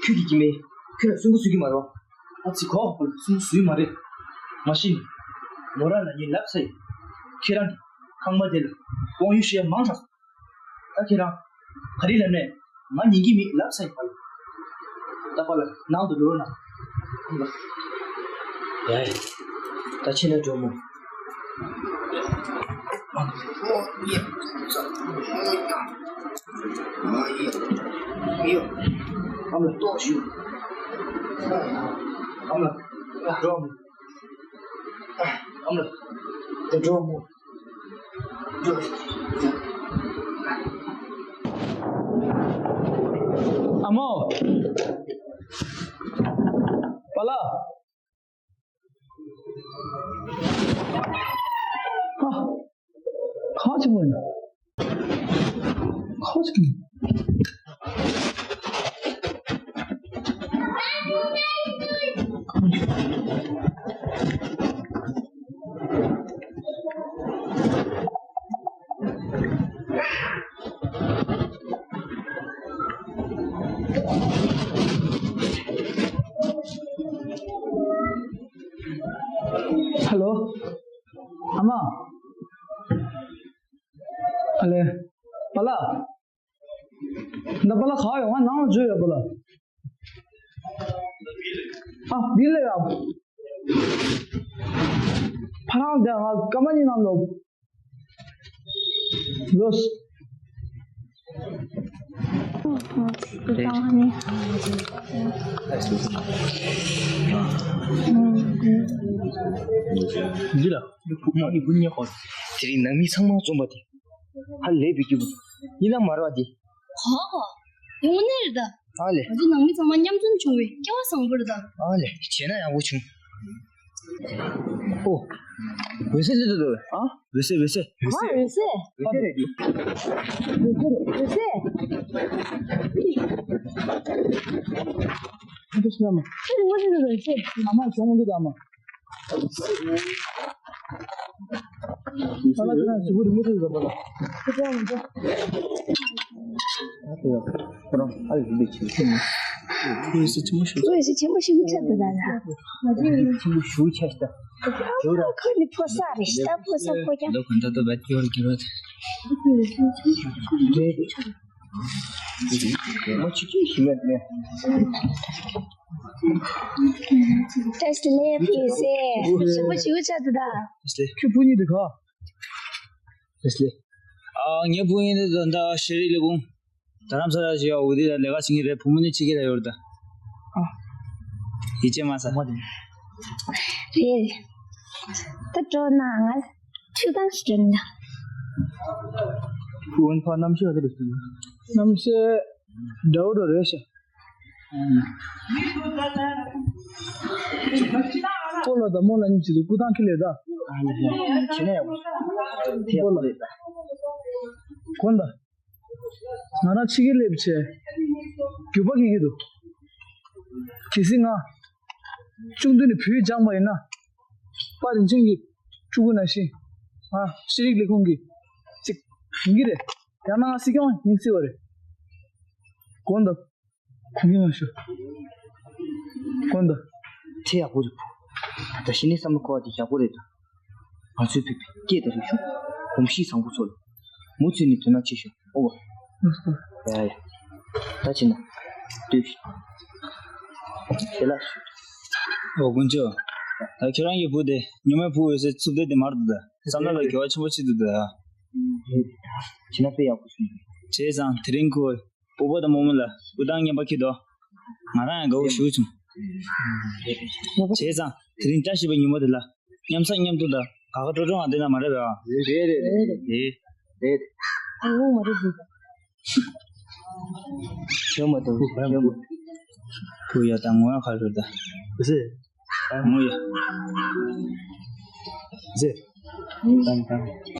ཁྱོད་ཀྱི་སྐྱེ་དམན་ཁྱོད་ལ་སུན་པོ་ཟུག་གི་མ་རེད་བ། ཨ་ཙི་གོ། སུན་པོ་ཟུག་མ་རེད། མ་གཞི་ནས་མོ་རང་ལ་ངས་ལབ་ཚར་ཡིན། ཁྱེད་རང་གི་ཁང་པ་དེ་ལ་དབང་ཡོད་ཞུ་ཡ་མང་དྲགས་སོང་། ད་ཁྱེད་རང་ག་རེ་ལབ་ནས་ང་ཉན་གྱི་མེད་ལབ་ཚར་ཡིན་པ་ལ། ད་པཱ་ལགས་ནང་དུ་འགྲོ་རོགས་གནང་། ཡ་ཡ། ད་ཕྱིན་ན་འགྲོ་མོ། ཨ་མ་ལགས། ཨ་མ་ལགས། འགྲོ་མོ། ཨ་མ་ལགས། ད་འགྲོ་མོ། ཨ་མོ། པཱ་ལགས། ཨ། ཁ་ཆེ་མོ་ཡིན། ཁ་ཆེ་མོ། ཧ་ལོ། ཨ་མ། ཨ་ལེ། པཱ་ལགས། ད་པཱ་ལགས་ག་ཡོང་ང་ནང་ལ་འཛུལ་ཡོད་པཱ་ལགས། ཨ་འདི་ལས་ཡ། ཕ་རང་དེ་ང་སྐར་མ་གཉིས་ནང་ལོག་ལོས། འདི་ལ་བུ་མོ་ཡི་བུ་ཉེ་ཧོ། དེ་རིང་ནང་མི་ཚང་མ་འཛོམས་པ་དེ། ཧ་ལས་པའི་སྐྱིད་པོ། གཉིད་ལམ་མ་རེད་པ་དེ། ཧ་ཧ། དངོས་གནས་རེད་ད། ཨ་ལེ། ང་ཚོ་ནང་མི་ཚང་མ་མཉམ་འཛོམས་བྱུང་བའི་སྐལ་བ་བཟང་པོ་རེད་ད། ཨ་ལེ། བྱས་ན་ཡག་པོ་བྱུང་། ཨོ། འོད་ཟེར་སླེབས་འདུག་ཨ། འོད་ཟེར་འོད་ཟེར། ཨ་འོད་ཟེར། འོད་ཟེར་རེད་འདུག་འོད་ཟེར་འོད་ཟེར། འདི་ཤི་ལ་མ། ཨ་མ་བྱུང་འདུག་ཨ་མ། ཨོ་ཡེ་སི་ཆེན་པོ་ཞིག་ཆགས་འདུག་ད་ལ། ཆེན་པོ་ཞིག་ཆགས་ཤིག་ད། ཁོ་ནི་ཕོ་གསར་རེད་ཤི་ད། ཕོ་གསར་ཕོ་རྒྱ། ད་ག་འདྲ་ད་བད་ཀྱོར་ཀྱོར་བད། མ་ཆུ་ཆུ་ཞིག་མེད་ནས། བཀྲ་ཤིས་བདེ་ལེགས་ཕུན་སེ། ཞིག་པོ་ཞིག་ཆགས་འདུག་ད། ཁྱོད་བུ་གཉིས་འདི་ག་ཨ་ངའི་བུ་ཡིན་དེ་ད་ལྟ་ཤེས་རིག་ལས་ཁུངས་རྡ་རམ་ས་ལ་ཞིག་འོ་དེ་ལ་ལས་ཀ་བྱེད་ཀྱི་རེད། བུ་མོ་གཉིས་ཕྱི་རྒྱལ་ལ་ཡོད་རེད་ད། ཨ། ཡིད་ཆེས་མ་ཟ། རེད། ད་འགྲོ་ན་ང་ཆུ་ཁང་ཞིག་འགྲོ་ན། བུ་ཕ་གནམ་གཤིས་ག་འདྲ་རེད། གནམ་གཤིས་དགྲ་བོ་འགྲོ་རེད་ཤག་ཀོ་ལོ་དང་མོ་ལ་གཉིས་ཀྱི་སྐུ་ཐང་ཁྱེར་ལས་ད། ཨ་ནི་བྱས་ན་ཡག་པོ། ཀོ་ལོ་རེད་ད། ཁོང་ད། ང་རང་ཕྱི་རྒྱལ་སླེབས་བྱས། རྒྱུག་པ་འཁྱེར་གྱི་འདུག་གལ་སྲིད་ང་ཆུང་དུས་ནས་བོད་སྦྱངས་པ་ཡིན་ན། པ་རིན་ཆེན་གྱིས་སྤྲུལ་སྐུ་ནང་བཞིན། ང་ཤེས་རིག་ལས་ཁུངས་ཀྱི་ཅིག་ཡིན་གྱི་རེད། ཡང་ན་ང་སྲིད་སྐྱོང་ཡིན་སྲིད་པ་རེད། དགོངས་དག་ཁུངས་སྐྱེལ་མ་ཤོག་དགོངས་དག་དེ་ཡག་པོ་རེད། ད་ལྟ་གཞི་ནས་བསམ་བློ་འཁོར་བ་དེ་ཡག་པོ་རེད་ད། ང་ཚོའི་བོད་པའི་སྐད་དང་རིག་གཞུང་གོམས་གཤིས་བཟང་པོ་ཚོ་ལ་མུ་མཐུད་ནས་དོ་སྣང་བྱེད་ཤོག་ཨོ་བ། ཡ་ཡ། ད་བྱས་ན་ལྟོས་ཤིག་ཞལ་ལག་ཞུ། ཨོ་དཀོན་མཆོག་ད་ཁྱོད་རང་གི་བུ་དེ་ཉི་མའི་བུ་འོད་ཟེར་འཚུབ་བསྡད་དེ་མར་འདུག་ད་བསམ་བློ་ལ་འགྱུར་བ་ཆེན་པོ་ཕྱིན་འདུག་ད། བྱས་ན་དཔེ་ཡག་པོ་བྱུང་། བྱས་ཙང་དེ་རིང་ཁོ་སྤོ་བོ་དང་རྨོ་མོ་ལ་སྐུ་ཐང་མཉམ་པ་ཁྱེར་དོ། ང་རང་ཡང་དགའ་བོ་ཞེ་པོ་བྱུང་། བྱས་ཙང་དེ་རིང་བཀྲ་ཤིས་པའི་ཉིན་མོ་དེ་ལ་མཉམ་ཟ་མཉམ་འཐུང་དང་དགའ་དགའ་སྤྲོ་སྤྲོ་ངང་བསྡད་ན་མ་རེད་པས། རེད་རེད་རེད། རེད། རེད། ཨ་ངོ་མ་རེད་ཟེར། ཞོ་མ་དང་ཞོ་མ། བུ་ཡ་དང་ངོ་ཡ་ཁ་རུ་ད། ཟེར། ངོ་ཡ། ཟེར། དང་དང་།